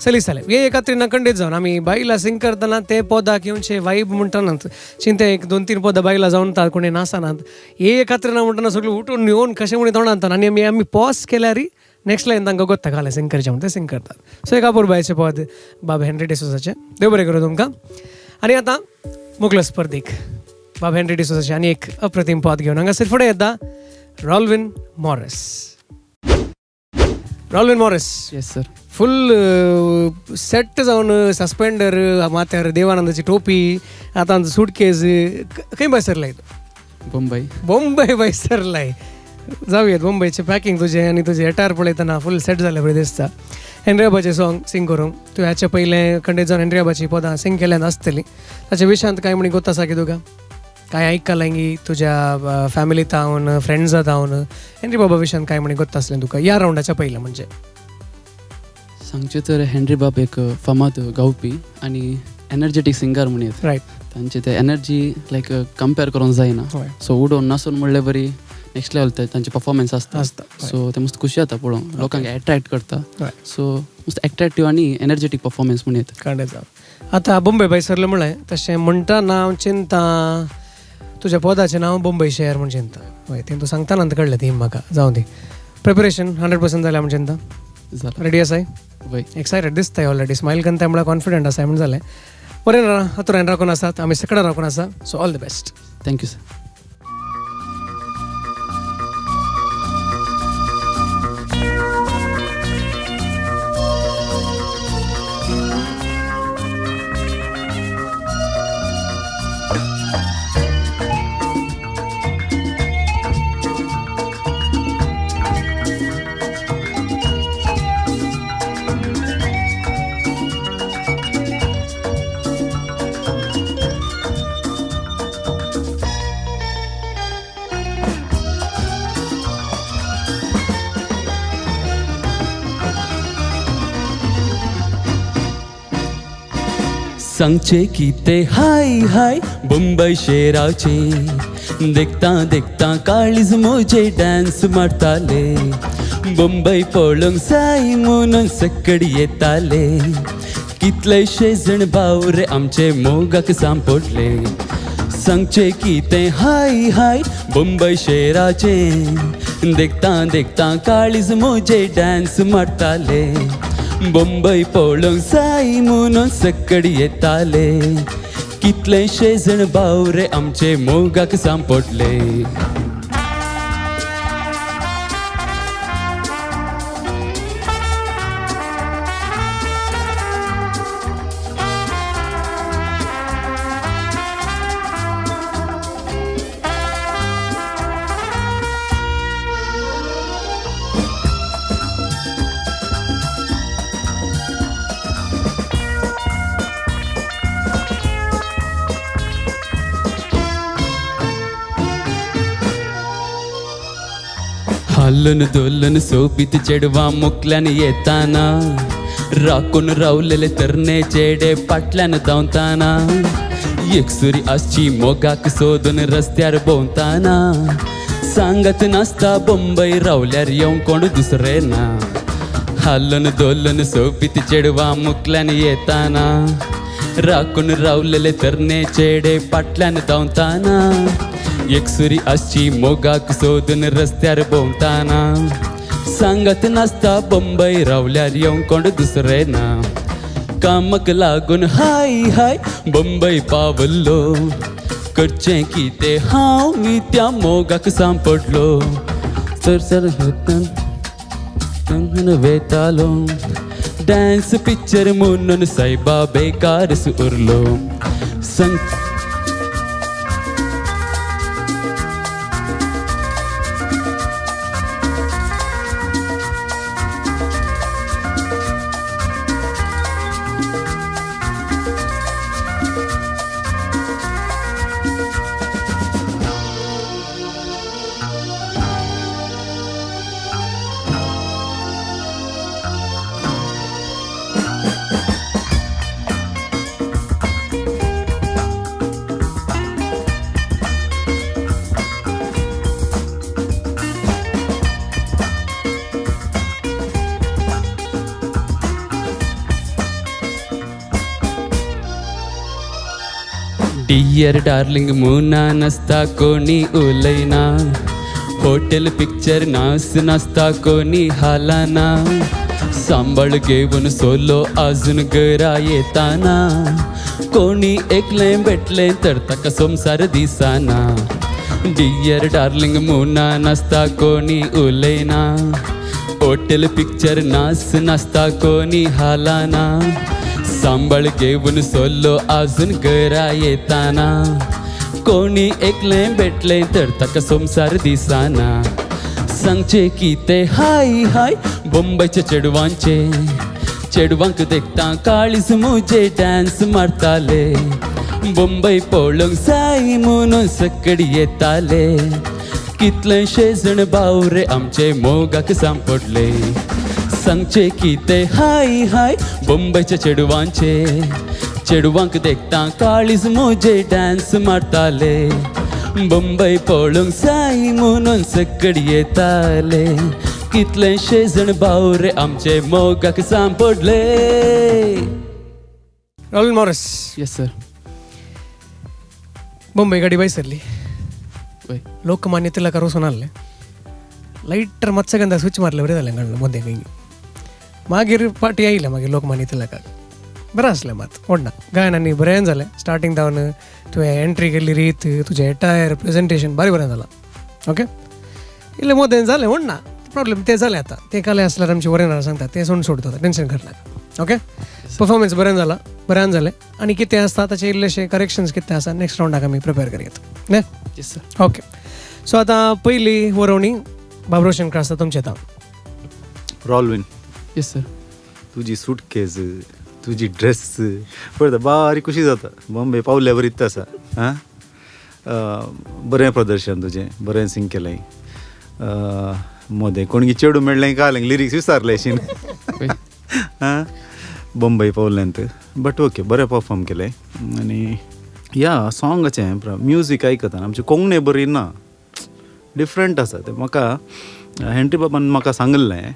सलीस जालें. हे एकात्रीना खंडीत जावन आमी बायलां सिंग करतना ते पदाक येवचे वायब म्हणटनात चिंते एक 2-3 पदां बायलां जावन ता कोणी नासनात, हे एकात्रीना म्हणटना सगळें उठून येवन कशें म्हणून तोंडांत आनी आमी पॉज केल्यार नेक्स्ट लायन तांकां गोत्ता घालें सिंग करचें म्हणटा ते सिंग करतात. सो एक अपुरबायेचें पद बाब हेनरी डिसोजाचें, देव बरें करूं तुमकां. आनी आतां मुखलो स्पर्धीक बाब हेनरी डिसोजाचें आनी एक अप्रतीम पद घेवन हांगासर फुडें येता Rolwyn Morris. Rolwyn Morris. Yes sir. Full set जावन सस्पेंडर, माथ्यार देवानंदाची टोपी, आतां सुटकेज, खंय भायर सरलाय? बोंबय. बोंबय भायर सरलाय. जावया मुंबयचें पॅकिंग तुजें आनी तुजें एटायर पळयतना फूल सेट जालें बरें दिसता. हेनरी बाबाचें सॉंग सिंग करूंक तूं ह्याचे पयलें खंडीत जावन हेनरी बाबाची पदां सिंग केल्यान आसतलीं, ताचे विशयांत कांय म्हणी गोत आसा की तुका कांय आयकलां की तुज्या फॅमिली तावन फ्रेंड्सा तावन हेनरी बाबा विशयांत कांय म्हणी गोत आसलें तुका ह्या रावंडाच्या पयलें? म्हणजे सांगचें तर हेनरी बाब एक फामाद गावपी आनी एनर्जेटीक सिंगर म्हण येता. रायट. तांचे ते एनर्जी लायक कंपेर करूंक जायना, सो उडोवन नासून म्हणले बरी नेक्स्ट लेवल तांचे परफॉर्मन्स आसता. सो ते मस्त खुशी जाता पळोवंक, लोकांक एट्रॅक्ट करता. सो मस्त एट्रॅक्टीव आनी एनर्जेटीक परफॉर्मन्स म्हण येता. खंडीत जावन आतां बॉम्बे बाय सरलें म्हणलें तशें म्हणटा नांव चिंता तुज्या पदाचें नांव बॉम्बे शहर म्हूण चिंता. हय, तें तूं सांगता नंतर कळ्ळें ती म्हाका. जावं दी. प्रिपरेशन 100% जालें म्हूण चिंता? रेडी आसाय? वय. एक्सायटेड दिसताय ऑलरेडी, स्मायल करता म्हळ्यार कॉन्फिडंट आसाय म्हूण जालें. बरें अतुरान राखून आसात, आमी सगळ्यां राखून आसा. So all the best. Thank you sir. सांगचे कितें हाय हाय मुंबय शेराचे, देखता देखता काळीज म्हजे डान्स मारताले, मुंबय पळोवंक जाय म्हणून सकडी येताले, कितलेशे जण भाव रे आमचे मोगाक सांपडले. सांगचे कितें हाय हाय मुंबय शेराचे, देखता देखता काळीज म्हजे डान्स मारताले, मुंबय पळोवंक जाय म्हणून सकडी येताले, कितलेशे जण भाव रे आमचे मोगाक सांपडले. हालून दोलून सोबीत चेडवां मुकल्यान येताना, राखून रावलेले तरणे चेडे फाटल्यान धांवताना, एकसुरी आसची मोगाक सोदून रस्त्यार भोंवताना, सांगत नासता बंबय रावल्यार येवंक कोण दुसरे ना. हालून दोलून सोबीत चेडवां मुकल्यान येताना, राखून रावलेले तरणे चेडे फाटल्यान धांवताना, एकसुरी आसची मोगाक सोदून रस्त्यार भोंवताना, सांगत नासता बंबय रावल्यार येवंक कोण दुसरे ना. कामाक लागून हाय हाय बंबय पावल्लो, करचें कितें हांव मी त्या मोगाक सांपडलो. सर सर वेतालो डान्स पिक्चर म्हणून सायबा बेकार उरलो. संग डियर डार्लिंग मुना नासता कोणी उलयना, हॉटेल पिक्चर नास नासता कोणी हालाना, सांबाळ घेवन सोलो आजून घरा येताना, कोणी एकलें भेटलें तर ताका संवसार दिसना. डियर डार्लिंग मुना नासता कोणी उलयना, हॉटेल पिक्चर नास नासता कोणी हालाना, सांबाळ घेवन सोलो आजून घरा येताना, कोणी एकलें भेटलें तर ताका संवसार दिसना. सांगचे कितें हाय हाय बंबयच्या चेडवांचे. चेडवांक देखता काळीज मुजे डान्स मारताले, बंबय पळोवंक जाय म्हणून सकडी येताले. कितलेशे जण बावरे आमचे मोगाक सांपडले. सांगचे कितें हाय हाय बंबयच्या चेडवांचे. चेडवांक देखता काळीज मुजे डान्स मारताले, बंबय पळोवंक जाय म्हणून सकडी येताले. कितलेशे जण बावरे आमचे मोगाक सांपडले. Rolwyn Morris. Yes sir. Bombay गाडी बाय सरली. लोकमान्य तिलक वचून आसले. लायटर मातसो स्विच मारले बरें जालें काडलं मदें खंय. मागीर पार्टी आयले मागीर लोकमान्य तिलकाक बरें आसलें मात व्हडना गायन आनी बरें जालें. स्टार्टींग जावन तुवें एंट्री केल्ली रीत, तुजें एटायर, प्रेजेंटेशन बारी बरें जालां. ओके इल्लें मदें जालें व्हडना प्रॉब्लेम तें जालें आतां. तें कालें आसल्यार आमचें वरेनार सांगता तें सोडून सोडटा, टेंशन करनाका. ओके परफॉर्मन्स बरें जाला, बऱ्यान जालें. आनी कितें आसता ताचें इल्लेशें करेक्शन्स कितें आसा नेक्स्ट रावंडाक आमी प्रिपेर करयात. न्ही? Yes sir. Okay so आतां पयली वरोवणी बाब रोशन आसता तुमचें आतां. रॉलविन. Yes sir. तुजी सुटकेज, तुजी ड्रेस पळयता बारीक खुशी जाता. बॉम्बे पावल्या बरीच आसा. आं बरें प्रदर्शन तुजें, बरें सिंग केलें. मदें कोणगी चेडूं मेळ्ळें कालें लिरिक्स विचारलें शीन. आं बॉम्बे पावल्यान बट ओके बरें परफॉर्म केलें. आनी ह्या सॉंगाचें म्युजीक आयकतना आमचें कोंकणी बरी ना, डिफरंट आसा तें. म्हाका हेंड्री बाबान म्हाका सांगिल्लें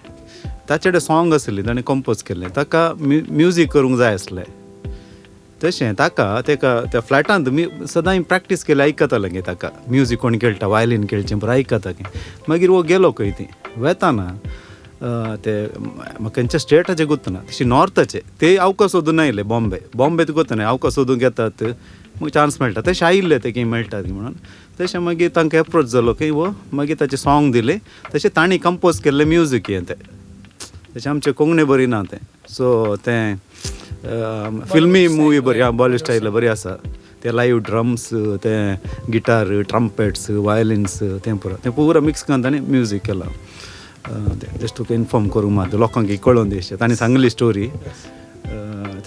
ताचे कडेन सॉंग आसलें ताणें कंपोज केल्लें, ताका म्युजीक करूंक जाय आसलें. तशें ताका तेका त्या फ्लॅटांत सदांय प्रॅक्टीस केली आयकतालें गे ताका म्युजीक कोण खेळटा, वायलीन खेळचें बरें आयकता गे. मागीर वो गेलो खंय ती वेताना ते म्हाका खंयच्या स्टेटाचें गोत्तना तशी नॉर्थाचे ते आवका सोदून आयले बॉम्बे. बॉम्बे तुका गोत्तना आवका सोदूंक येतात मागीर चान्स मेळटा तशें आयिल्ले ते की मेळटा म्हणून. तशें मागीर तांकां एप्रोच जालो की वो मागीर ताचें सॉंग दिलें, तशें तांणी कंपोज केल्लें म्युजीक हें तें. तशें आमचें कोंकणी बरी ना तें. सो तें फिल्मी मुवी बरी आं, बॉलिवूड स्टायल बरी आसा. ते लायव्ह ड्रम्स, ते गिटार, ट्रम्पेट्स, वायलिन्स तें पुरो तें पुरो मिक्स करून ताणें म्युजीक केलां. तें जस्ट तुका इन्फॉर्म करूंक मात लोकांक कळोवन दिशें ताणें सांगली स्टोरी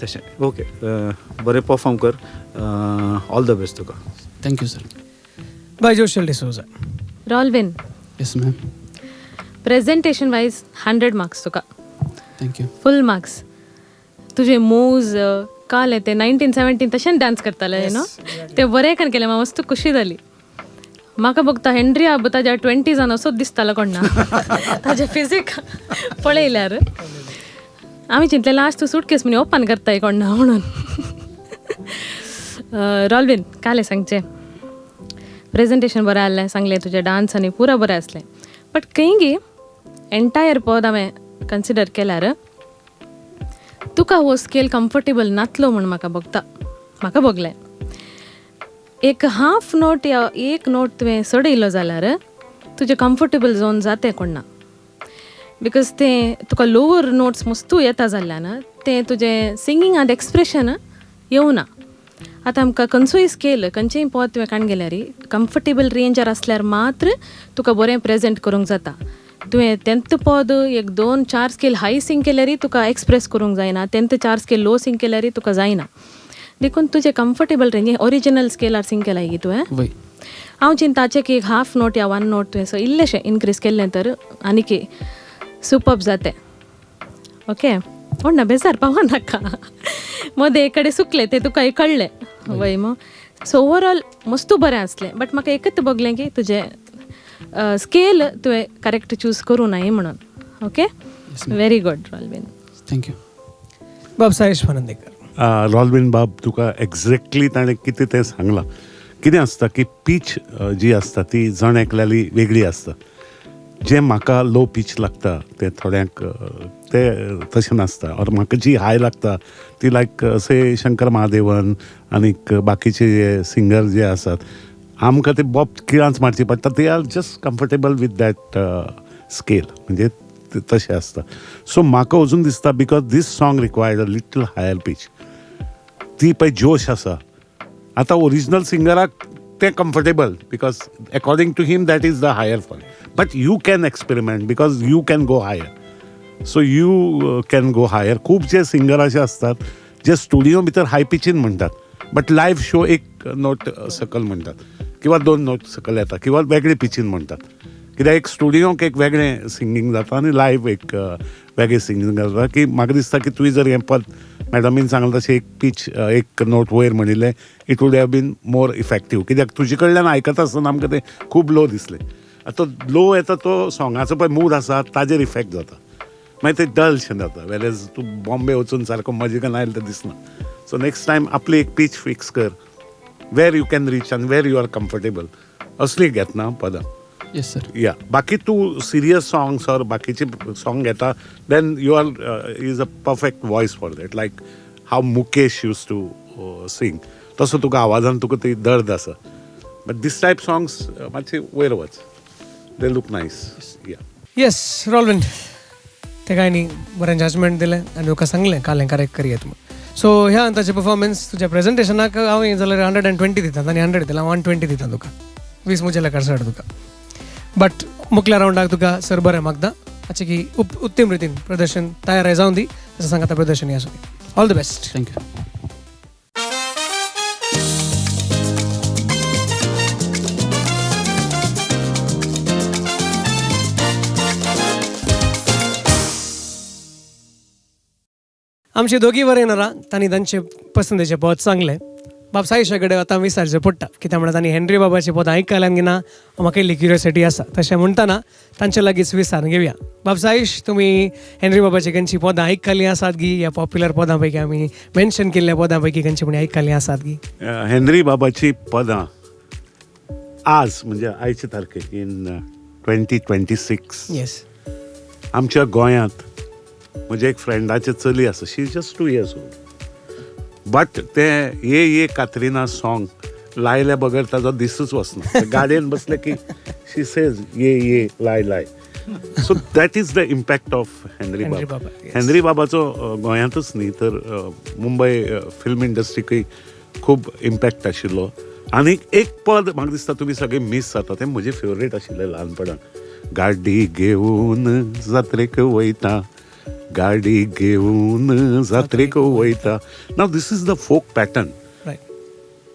तशें. ओके बरें परफॉर्म कर, ऑल the best तुका. Thank you sir. Bye Joshel D'Souza. Rolwyn. Yes ma'am. Presentation wise 100 marks तुका. Thank you. Full marks. तुजे मूव्ज काल ते 1917 तशें डान्स करताले न्हू, ते बरें कन केलें, म्हाका मस्त खुशी जाली. म्हाका बघता हेंड्री आबू ताज्या 20s असोच दिसतालो कोण ना ताजें फिजीक पळयल्यार. आमी चिंतलें लास्ट तूं सुटकेस म्हणून ओपन करताय कोण ना म्हणून. रॉलविन कालें सांगचें प्रेजेंटेशन बरें आहलें, सांगलें तुजें डान्स आनी पुरा बरें आसलें. बट खंय गी एंटायर पद हांवें कन्सिडर केल्यार तुका हो स्केल कम्फर्टेबल नातलो म्हूण म्हाका बघता, म्हाका बघलें. एक हाफ नोट या एक नोट तुवें चडयलो जाल्यार तुजें कम्फर्टेबल झोन जातें कोण ना, because तें तुका लोवर नोट्स मस्तू येता जाल्ल्यान तें तुजें सिंगींग आनी एक्सप्रेशन येवना. आतां आमकां खंयचोय स्केल खंयचेय पद तुवें काण गेल्यार कम्फर्टेबल रेंजार आसल्यार मात्र तुका बरें प्रेजेंट करूंक जाता. तुवें तेंत पद एक 2 4 स्केल हाय सिंग केल्यारय तुका एक्सप्रेस करूंक जायना, तेंत 4 स्केल लो सिंग केल्यारय तुका जायना. देखून तुजें कम्फर्टेबल रेंज ओरिजिनल स्केलार सिंग केलाय गी तुवें. हांव चिंताचें की एक हाफ नोट या 1 नोट तुवें सो इल्लेशें इनक्रीज केल्लें तर आनीक सुपर्ब जातें. ओके ना बेजार पावो नाका, मदें एक कडेन सुकलें तें तुका कळ्ळें वय मो. सो ओवरऑल मस्तू बरें आसलें, बट म्हाका एकच बगलें की तुजें स्केल तुवें करेक्ट चूज करूं नाय म्हणून. Okay very good Rolwyn. Thank you. बाब साहेश फनंदेकर. रॉलविन बाब तुका एक्झॅक्टली ताणें कितें तें सांगलां. कितें आसता की पीच जी आसता ती जण एकल्याली वेगळी आसता. जें म्हाका लो पीच लागता तें थोड्यांक तें तशें नासता, ऑर म्हाका जी हाय लागता ती लायक से शंकर महादेवन आनीक बाकीचे जे सिंगर जे आसात आमकां ते बोब किळांच मारची पडटा. They are just comfortable with that scale, म्हणजे तशें आसता. सो म्हाका अजून दिसता because this song required a little higher pitch, ती पळय जोश आसा. आतां ओरिजिनल सिंगराक तें comfortable because according to him that is the higher fall, But you can experiment because you can go higher. So you can go higher. खूब जे singer अशे असतात जे studio भितर हाय पिचीन म्हणतात, बट लायव्ह शो एक नोट सकल म्हणतात किंवा दोन नोट सकल येता किंवा वेगळे पिचीन म्हणतात. कित्याक एक स्टुडियोक एक वेगळें सिंगींग जाता आनी लायव्ह एक वेगळें सिंगींग जाता. की म्हाका दिसता की तुवें जर हें पद मॅडमीन सांगलां तशें एक पीच एक नोट वयर म्हणिल्लें, it would have been more effective. कित्याक तुजे कडल्यान आयकता आसतना आमकां तें खूब लो दिसलें. आतां लो येता तो सॉंगाचो पळय मूड आसा ताजेर इफेक्ट जाता, मागीर तें डलशें जाता. वेरेज तूं बॉम्बे वचून सारको मजिकान आयलें तें दिसना. सो नेक्स्ट टायम आपली एक पीच फिक्स कर, वेर you can reach आनी वेर you are comfortable, असली घेतना पदां. Yes sir. या बाकी तूं सिरियस सॉंग्स ऑर बाकीचे सॉंग घेता, then you are is a perfect voice for that. Like how Mukesh use to sing, तसो तुका आवाजान तुका ती दर्द आसा. बट these type songs मातशे वयर वच, they look nice. Yeah. Yes Rolwyn, ते काय न्ही बरें जजमेंट दिलें आनी तुका सांगलें काल करेक्ट करयेत म्हूण. सो ह्या हंताचें परफॉर्मन्स तुज्या प्रेजेंटेशनाक हांव जाल्यार 120 दिता आनी 100 दिता, हांव 120 दिता तुका, 20 म्हजे लेखार चड तुका. बट मुखल्या रावंडाक तुका सर बरें मागता अशें की उत्तम रितीन प्रदर्शन तयार जावन दी, तशें सांगता प्रदर्शन आसूं दी. All the best. Thank you. आमचे दोगी बरें येणारा तांणी तांचे पसंदेचे पद सांगलें. बाब साईशा कडेन आतां विचारचें पडटा कित्याक म्हणल्यार तांणी हेनरी बाबाचें पद आयकल्यान की ना म्हाका इल्ली क्युरियोसिटी आसा, तशें म्हणटना तांचे लागींच विचारून घेवया. बाब साईश, तुमी हेनरी बाबाची खंयची पदां आयकल्लीं आसात गी, ह्या पॉप्युलर पदां पैकी आमी मेन्शन केल्ल्या पदां पैकी खंयची म्हण आयकल्लीं आसात गी? हेनरी बाबाची पदां आज म्हणजे आयचे तारखेक इन 2026 येस आमच्या गोंयांत म्हजे एक फ्रेंडाचे चली आसा, she is just 2 years old, but तें ये ये कात्रिना सॉंग लायल्या बगर ताजो दिसूच वचना. गाडयेन बसले की शी सेज ये ये लाय लाय. So that is the impact of Henry Baba. Henry बाबाचो गोंयांतूच न्ही तर मुंबय फिल्म इंडस्ट्रीकय खूब इम्पॅक्ट आशिल्लो. आनी एक पद म्हाका दिसता तुमी सगळे मीस जाता, तें म्हजें फेवरेट आशिल्लें ल्हानपणान, गाडी घेवन जात्रेक वयता, गाडी घेवन जात्रेक वयता. Now this is the folk pattern.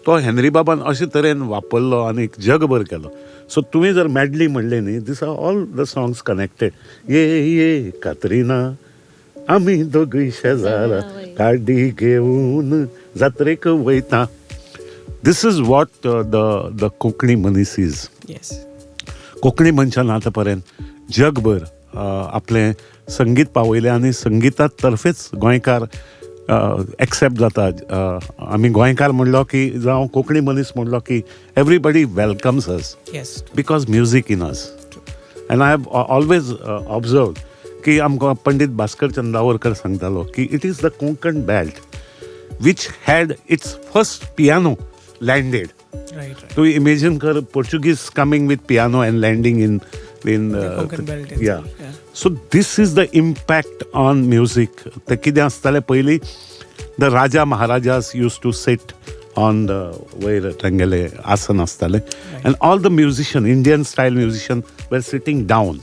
तो हेनरी बाबान अशे तरेन वापरलो आनी जगभर केलो. सो तुवें जर मॅडली म्हणलें न्ही, these are all the songs connected. ये ये कात्रिना आमी दोगूय शेजारा, गाडी घेवन जात्रेक वयता. This is what the Konkani मनीस is. Konkani मनशान आतां पर्यंत जगभर आपलें संगीत पावयलें आनी संगिता तर्फेच गोंयकार एक्सेप्ट जाता. आमी गोंयकार म्हणलो की जावं कोंकणी मनीस म्हणलो की everybody welcomes us because music in us. And I have always observe की आमकां पंडीत भास्कर चंदावरकर सांगतालो की it is the Konkan belt which had its first piano landed. तूं इमेजीन कर, Portuguese coming with piano and landing in Konkan belt. Yeah. So this is the impact on music. ते कितें आसतालें पयलीं, the Raja Maharajas use to sit on the वयर तांगेलें आसन आसतालें, and all the musician, Indian style musician were sitting down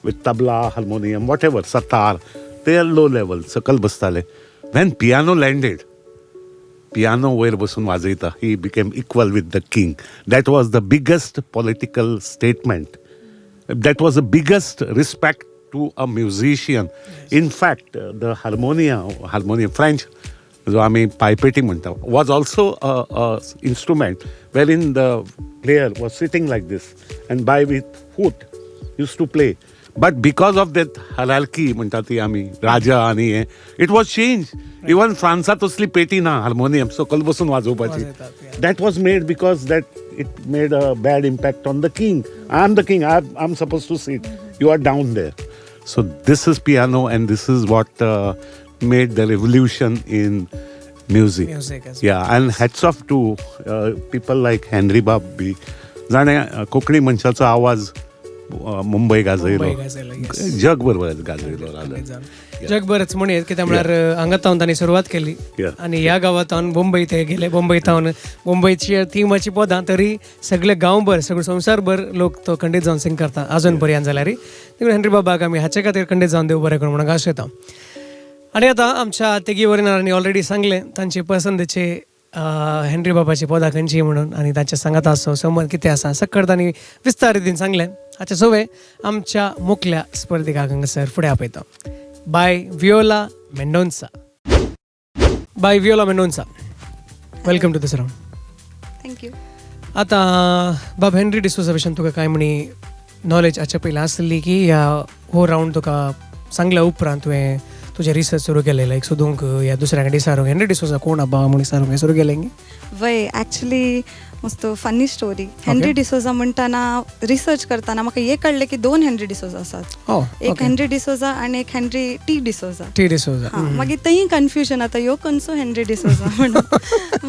with tabla, harmonium, whatever, sitar, ते low level सकल बसताले. When piano landed, piano वयर बसून वाजयता, he became equal with the king. That was the biggest political statement. That was the biggest respect to a musician. Yes. In fact, the harmonium, French, जो आमी पायपेटी म्हणटा, was also a instrument wherein the player was sitting like this and by with foot used to play. But because of that hierarchy म्हणटा ती आमी राजा आनी हें, it was change. Even फ्रांसांत तसली पेटी ना हार्मोनियम सकयल बसून वाजोवपाची. That was made because that it made a bad impact on the king. I am the king, I am suppose to sit, you are down there. So this is piano and this is what made the revolution in music. Yeah, and hats off to people like Henry Bab बी, जाणें कोंकणी मनशाचो आवाज मुंबय गाजयलो, जगभर गाजयलो. जगभरच म्हणयेत कित्याक म्हळ्यार हांगा तावन तांणी सुरवात केली आनी ह्या गांवांत मुंबय ते गेले, मुंबय तावन मुंबयची थिमाची पदां तरी सगळे गांवभर सगळे संवसारभर लोक तो खंडीत जावन सिंग करता अजून पर्यंत जाल्यार. देखून हेनरी बाबाक आमी हाचे खातीर खंडीत जावन देव बरें करूं म्हणून आशेता. आनी आतां आमच्या तेगी वरिनारांनी ऑलरेडी सांगलें तांचे पसंदीचे हेनरी बाबाची पदां खंयची म्हणून आनी तांच्या सांगाताचो संबंद कितें आसा सकट तांणी विस्तार रितीन सांगलें. हाचे सोवे आमच्या मुखल्या स्पर्धिकाक हांगासर फुडें आपयता. By Viola Mendonca. By Viola Mendonca, welcome to this round. Thank you. आतां बाब हेनरी डिसोजा विशीं तुका कांय म्हणी नॉलेज हाच्या पयलीं आसली की ह्या हो रावंड तुका सांगल्या उपरांत तुवें तुजें रिसर्च सुरू केलें लायक सोदूंक या दुसऱ्या कडेन विचारूंक हेनरी डिसोजा कोण आबा म्हूण विचारूंक हें सुरू केलें? वय, एक्चुली मस्त फनी स्टोरी. हेनरी डिसोजा म्हणटाना रिसर्च करताना म्हाका हें कळ्ळें की दोन हेनरी डिसोजा आसात, एक हेनरी डिसोजा आनी एक Henry T D'Souza. T D'Souza. मागीर थंय कन्फ्युजन आतां ह्यो खंयचो हेनरी डिसोजा म्हणून.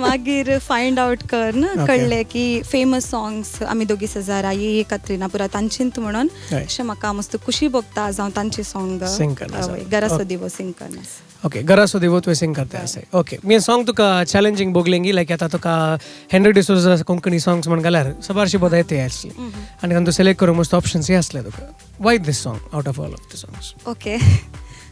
मागीर फायंड आवट कर कळ्ळें की फेमस सॉंग्स आमी दोगी सेजारा, ये कत्रिना पुरा तांचींत म्हणून अशें म्हाका मस्त खुशी भोगता जावं तांचे सॉंग घरासो दिवो सिंग करना. ओके, घरासो दिवो तुवें सिंग करता अशें. ओके, मी सॉंग तुका चॅलेंजींग भोगलें लायक आतां तुका हेनरी डिसोजा कोंकणी सॉंग्स म्हण घाल्यार सबारशी पदां येते आसली आनी तांतूं सिलेक्ट करूंक मस्त ऑप्शन्स आसले तुका. Why this song out of all of the songs? Okay,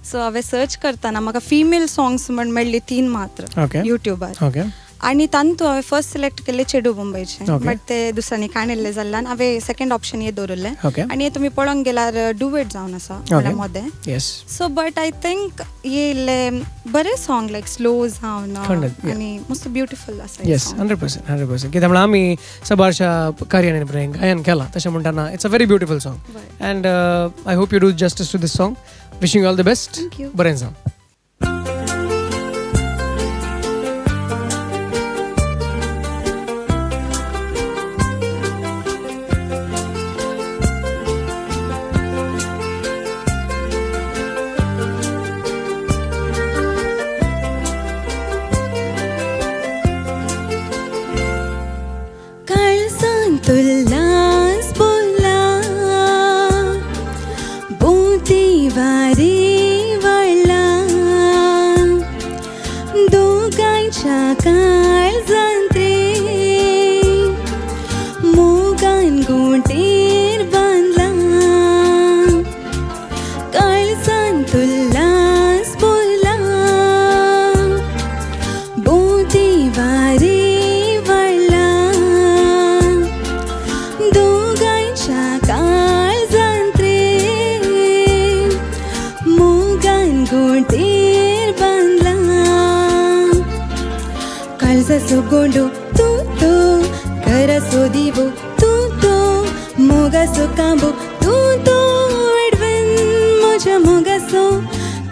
so हांवें सर्च करतना म्हाका फिमेल सॉंग्स म्हण मेळ्ळी 3 मात्र युट्यूबार. ओके, आनी तांतू हांवें फर्स्ट सिलेक्ट केल्ले चेडू मुंबयचें, बट ते दुसऱ्यांनी काणिल्लें जाल्ल्यान हांवें सेकंड ऑप्शन हे दवरिल्लें. आनी हे तुमी पळोवंक गेल्यार डुवेट जावन आसा म्हळ्यार मदें. सो बट I think हे इल्लें बरें सॉंग लायक स्लो जावन आनी मस्त ब्युटिफूल आसा. येस, 100% 100%. कित्याक म्हळ्यार आमी सबारशा कार्यान गायन केलां तशें म्हणटाना it's a very beautiful song and I hope you do justice to this song. Wishing you all the best. बरें जावं. तुल्लास बोला बोती वारे वाळला दोगांच्या काळजांत रे मोगान गोंटेर बांदला काळजान तुल्लास बोला बोती वारे गोंडो तू तो घरासो दिवो तू तो मोगासो कांबो तू तो एडवन म्हज्या मोगासो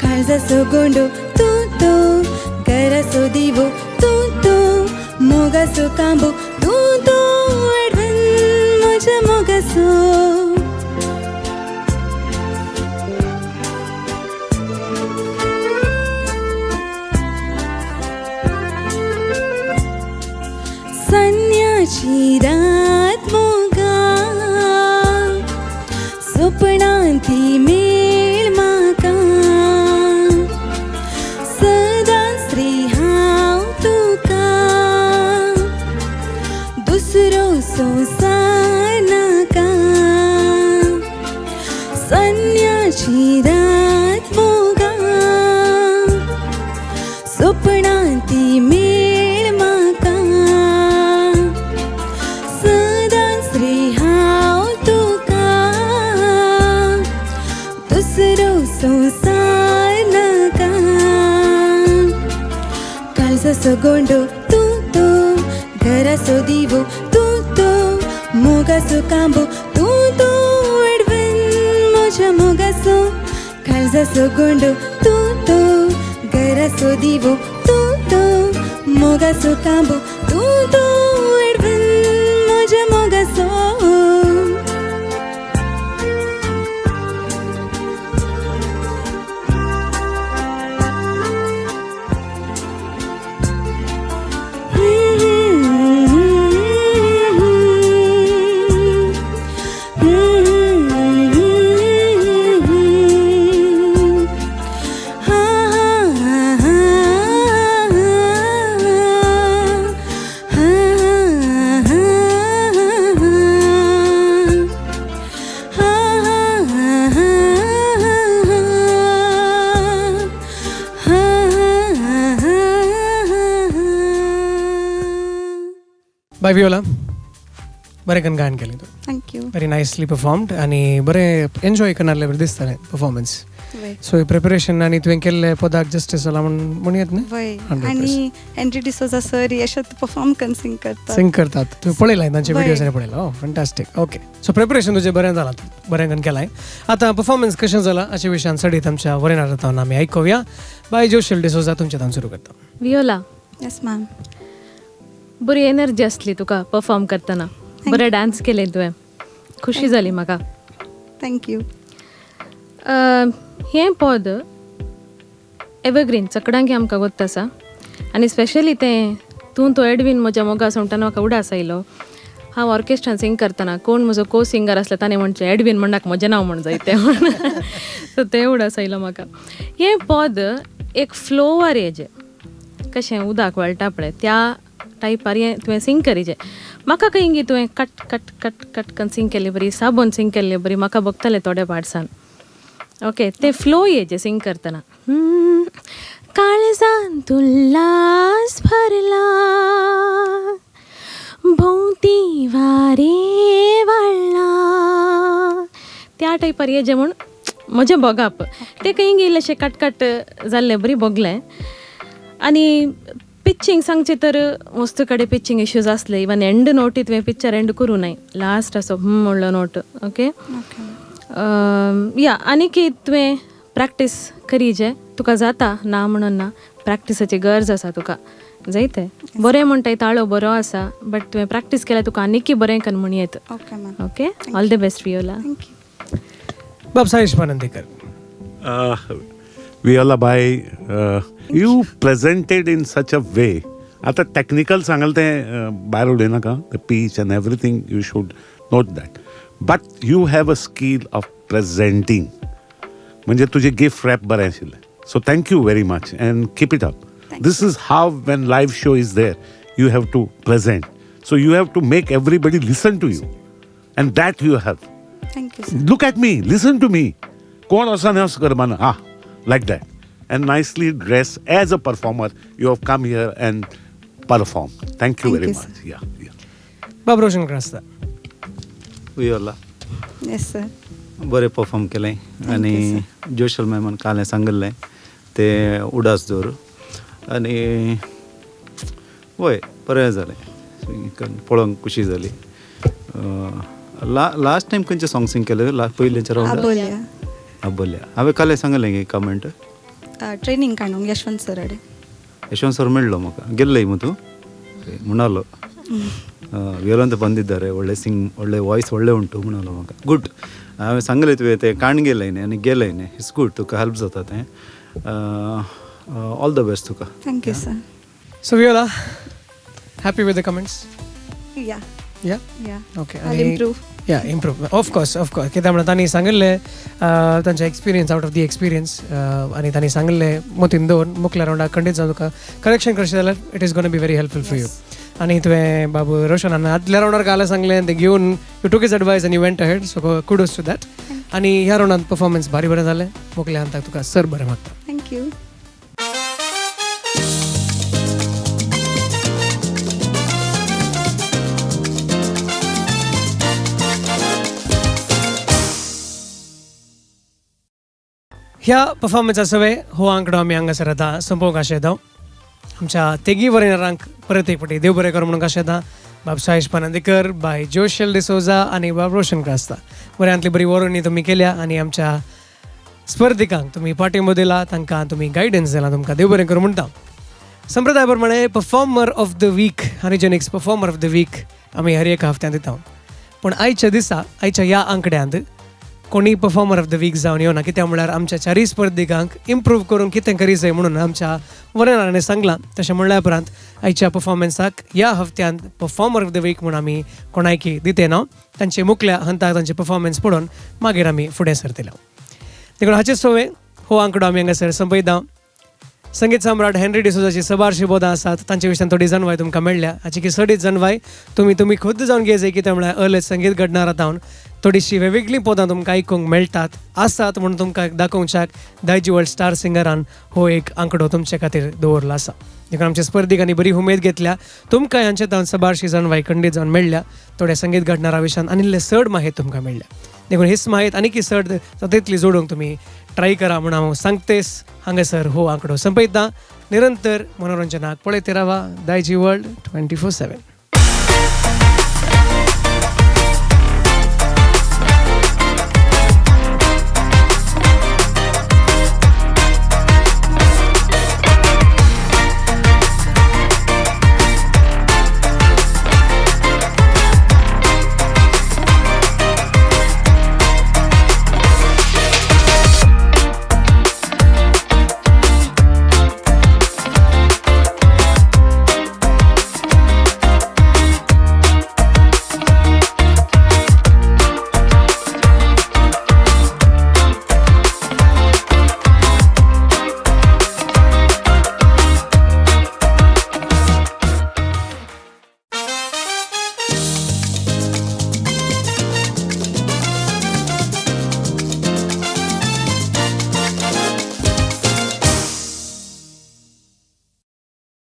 काळजासो गोंडो तू तो घरासो दिवो तू तो मोगासो कांबो तू तो एडवन म्हज्या मोगासो. सन्याची रात मोगा स्वप्नांती मेळ म्हाका सदांच रे हांव तुका दुसरो संवसार नाका. सन्याची रात मोगा स्वप्नांती मेळ म्हाका संवसार नाका. काळजाचो गोंडो तूं तो घराचो दिवो तूं तो मोगाचो कांबो तूं तो एडवन म्हज्या मोगाचो काळजाचो गोंडो तूं तो घराचो दिवो तूं तो मोगाचो कांबो तूं तो एडवन म्हज्या मोगाचो. बाय वियोला, बरें करून गायन केलें तूं. Thank you. Very nicely performed आनी बरें एन्जॉय करणारलें बरें दिसतालें परफॉर्मन्स. सो प्रिपरेशन आनी तुवें केल्लें पदाक जस्टीस जाला म्हूण म्हणयत न्ही? वय, आनी हेनरी डिसोजा सर अशें परफॉर्म करून सिंग करतात. सिंग करतात, तुवें पळयलां तांचे व्हिडियोज पळयला. ओ फॅन्टास्टीक. ओके, सो प्रिपरेशन तुजें बरें जालां, बरें करून केलां. आतां परफॉर्मन्स कशें जालां हाचे विशयान चडीत आमच्या वरेनार आमी आयकुया. बाय जोशल डिसोजा, तुमच्या तान सुरू करता. वियोला. Yes ma'am. बरी एनर्जी आसली तुका परफॉर्म करतना, बरें डान्स केलें तुवें, खुशी जाली म्हाका. Thank you. हें पद एवरग्रीन चकडांकी आमकां गोत्त आसा आनी स्पेशली तें तूं तो एडवीन म्हज्या मोगा म्हणटाना म्हाका उडास आयलो. हांव ऑर्केस्ट्रान सिंग करतना कोण म्हजो को सिंगर आसलो ताणें म्हणचें एडवीन म्हणनाक म्हजें नांव म्हण जाय तें म्हण, सो तें उडास आयलो म्हाका. हें पद एक फ्लोवार येजें कशें उदक वळटा पळय त्या टायपार हें तुवें सिंग करीजें. म्हाका खंय तुवें कट कट कट कट कन सिंग केल्ले बरी, साबोन सिंग केल्ले बरी म्हाका भोगतालें थोड्या पार्टसान. ओके, ते फ्लो येजे सिंग करतना. काळजांत उल्हास भरला भोंवती वारे वाडला त्या टायपार येजें म्हूण म्हजें भोगप. तें खंय इल्लेशें कटकट जाल्लें बरी भोगलें. आनी पिच्चींग सांगचें तर मस्त कडेन पिच्चींग इश्यूज आसले. इवन एंड नोटी तुवें पिक्चर एंड करूं नाय, लास्ट असो म्हणलो नोट. ओके या, आनी की तुवें प्रॅक्टीस करीजे, तुका जाता ना म्हणून ना, प्रॅक्टिसाची गरज आसा तुका. जायते बरें म्हणटाय, ताळो बरो आसा, बट तुवें प्रॅक्टीस केल्यार तुका आनीकी बरें करून म्हण येत. Okay, all the best Viola. बाब Saish Panandikar. Viola bye, you presented in such a way. आतां टॅक्निकल सांगल तें भायर उडयनाका, the pitch and everything you should note that, but you have a skill of presenting. म्हणजे तुजें gift wrap बरें आशिल्लें. So thank you very much and keep it up. This is how when live show is there you have to present. So you have to make everybody listen to you and that you have. Look at me, listen to me, कोण असो न्ही असो करपाना, हा like that. And nicely dressed as a performer, you have come here and perform. Thank you very much. Yeah, yeah. Bab Roshan Krasta. Viola. Yes sir. बरें perform केलें आनी जोशल मॅमान काल सांगिल्लें तें उडास दवर आनी वय बरें जालें, पळोवंक खुशी जाली. लास्ट टायम खंयचें सॉंग सिंग केलें पयलींच्या रावंडार? आबोल्या. हांवें काल सांगलें की कमेंट ट्रेनिंग काडूंक यशवंत सर कडेन. ಯಶವಂತ್ ಸರ್ ಮೆಳ್ಳು ಮಗ ಗೆಲ್ಲೈ ಮತ್ತು ಮುಣಾಲು ವಿಯೋಲಂತ ಬಂದಿದ್ದಾರೆ, ಒಳ್ಳೆ ಸಿಂಗ್, ಒಳ್ಳೆ ವಾಯ್ಸ್ ಒಳ್ಳೆ ಉಂಟು ಮುಣಾಲು ಮಗ. ಗುಡ್. हांवें सांगलें तुवें तें काण गेलें आनी गेलें, it's good, तुका हेल्प जाता तें. ऑल the best तुका. Thank you sir. So Viola, happy with the comments? Yeah yeah yeah. Okay, I improve. Yeah, improve, of course of course. कित्याक म्हणल्यार तांणी सांगिल्लें तांचे experience, out of the experience, आनी तांणी सांगिल्लें मतीन दवरून मुखल्या रावंडाक खंडीत जावन तुका करेक्शन करचें जाल्यार it is gonna be very helpful for you. आनी तुवें बाबू रोशनान आदल्या रावंडार काल सांगलें तें घेवन you took his advice आनी you went ahead, so kudos to that. आनी ह्या रावंडान परफॉर्मन्स भारी बरें जालें, मुखल्या हंताक तुका सर बरें मागता. Thank you. ह्या परफॉर्मन्सा सवे हो आंकडो आमी हांगासर आतां सोंपोवंक आशेता. आमच्या तेगी वरेनारांक परत एक फावटी देव बरें कर म्हणूंक आशेता. बाब साहेश पानंदीकर, बाय जोशल डिसोजा आनी बाब रोशन क्रास्ता. बऱ्यांतली बरी वरोवणी तुमी केल्या आनी आमच्या स्पर्धिकांक तुमी पाठिंबो दिला, तांकां तुमी गायडन्स दिला, तुमकां देव बरें कर म्हणटा. संप्रदाय प्रमाणे परफॉर्मर ऑफ the week आनी जेनिक्स परफॉर्मर ऑफ the week आमी हर एका हफ्त्यांत दिता. पूण आयच्या दिसा आयच्या ह्या आंकड्यांत कोणी परफॉर्मर ऑफ the week जावन येवना, कित्याक म्हणल्यार आमच्या चारूय स्पर्धिकांक इम्प्रूव करूंक कितें करी जाय म्हणून आमच्या वरणारांनी सांगलां. तशें म्हणल्या उपरांत आयच्या परफॉर्मन्साक ह्या हफ्त्यांत परफॉर्मर ऑफ the week म्हूण आमी कोणायकी दिते ना, तांचे मुखल्या हंताक तांचे परफॉर्मन्स पळोवन मागीर आमी फुडें सरतले. देखून हाचे सोवे हो आंकडो आमी हांगासर संपयता. संगीत सम्राट हेनरी डिसोजाची सबारशी बोधां आसात, तांचे विशयान थोडी जनवाय तुमकां मेळ्ळ्या. हाची की चडीत जनवाय तुमी तुमी खुद्द जावन घेय जाय, कित्याक म्हळ्यार अर्ले संगीत घडणार आतां थोडीशीं वेगवेगळीं पदां तुमकां आयकूंक मेळटात आसात म्हणून तुमकां दाखोवच्याक दायजी वर्ल्ड स्टार सिंगरान हो एक आंकडो तुमचे खातीर दवरलो आसा. देखून आमच्या स्पर्धिकांनी बरी उमेद घेतल्या, तुमकां ह्यांचे तावन सबारशी जाणवाय खंडीत जावन मेळ्ळ्या, थोड्या संगीत घडणारा विशयान आनी इल्ले चड माहिती तुमकां मेळ्ळ्या. देखून हीच माहिती आनीक चड जाता तितली जोडूंक तुमी ट्राय करा म्हूण हांव सांगतेस. हांगासर हो आंकडो संपयता. निरंतर मनोरंजनाक पळयत रावा दायजी वर्ल्ड 24/7.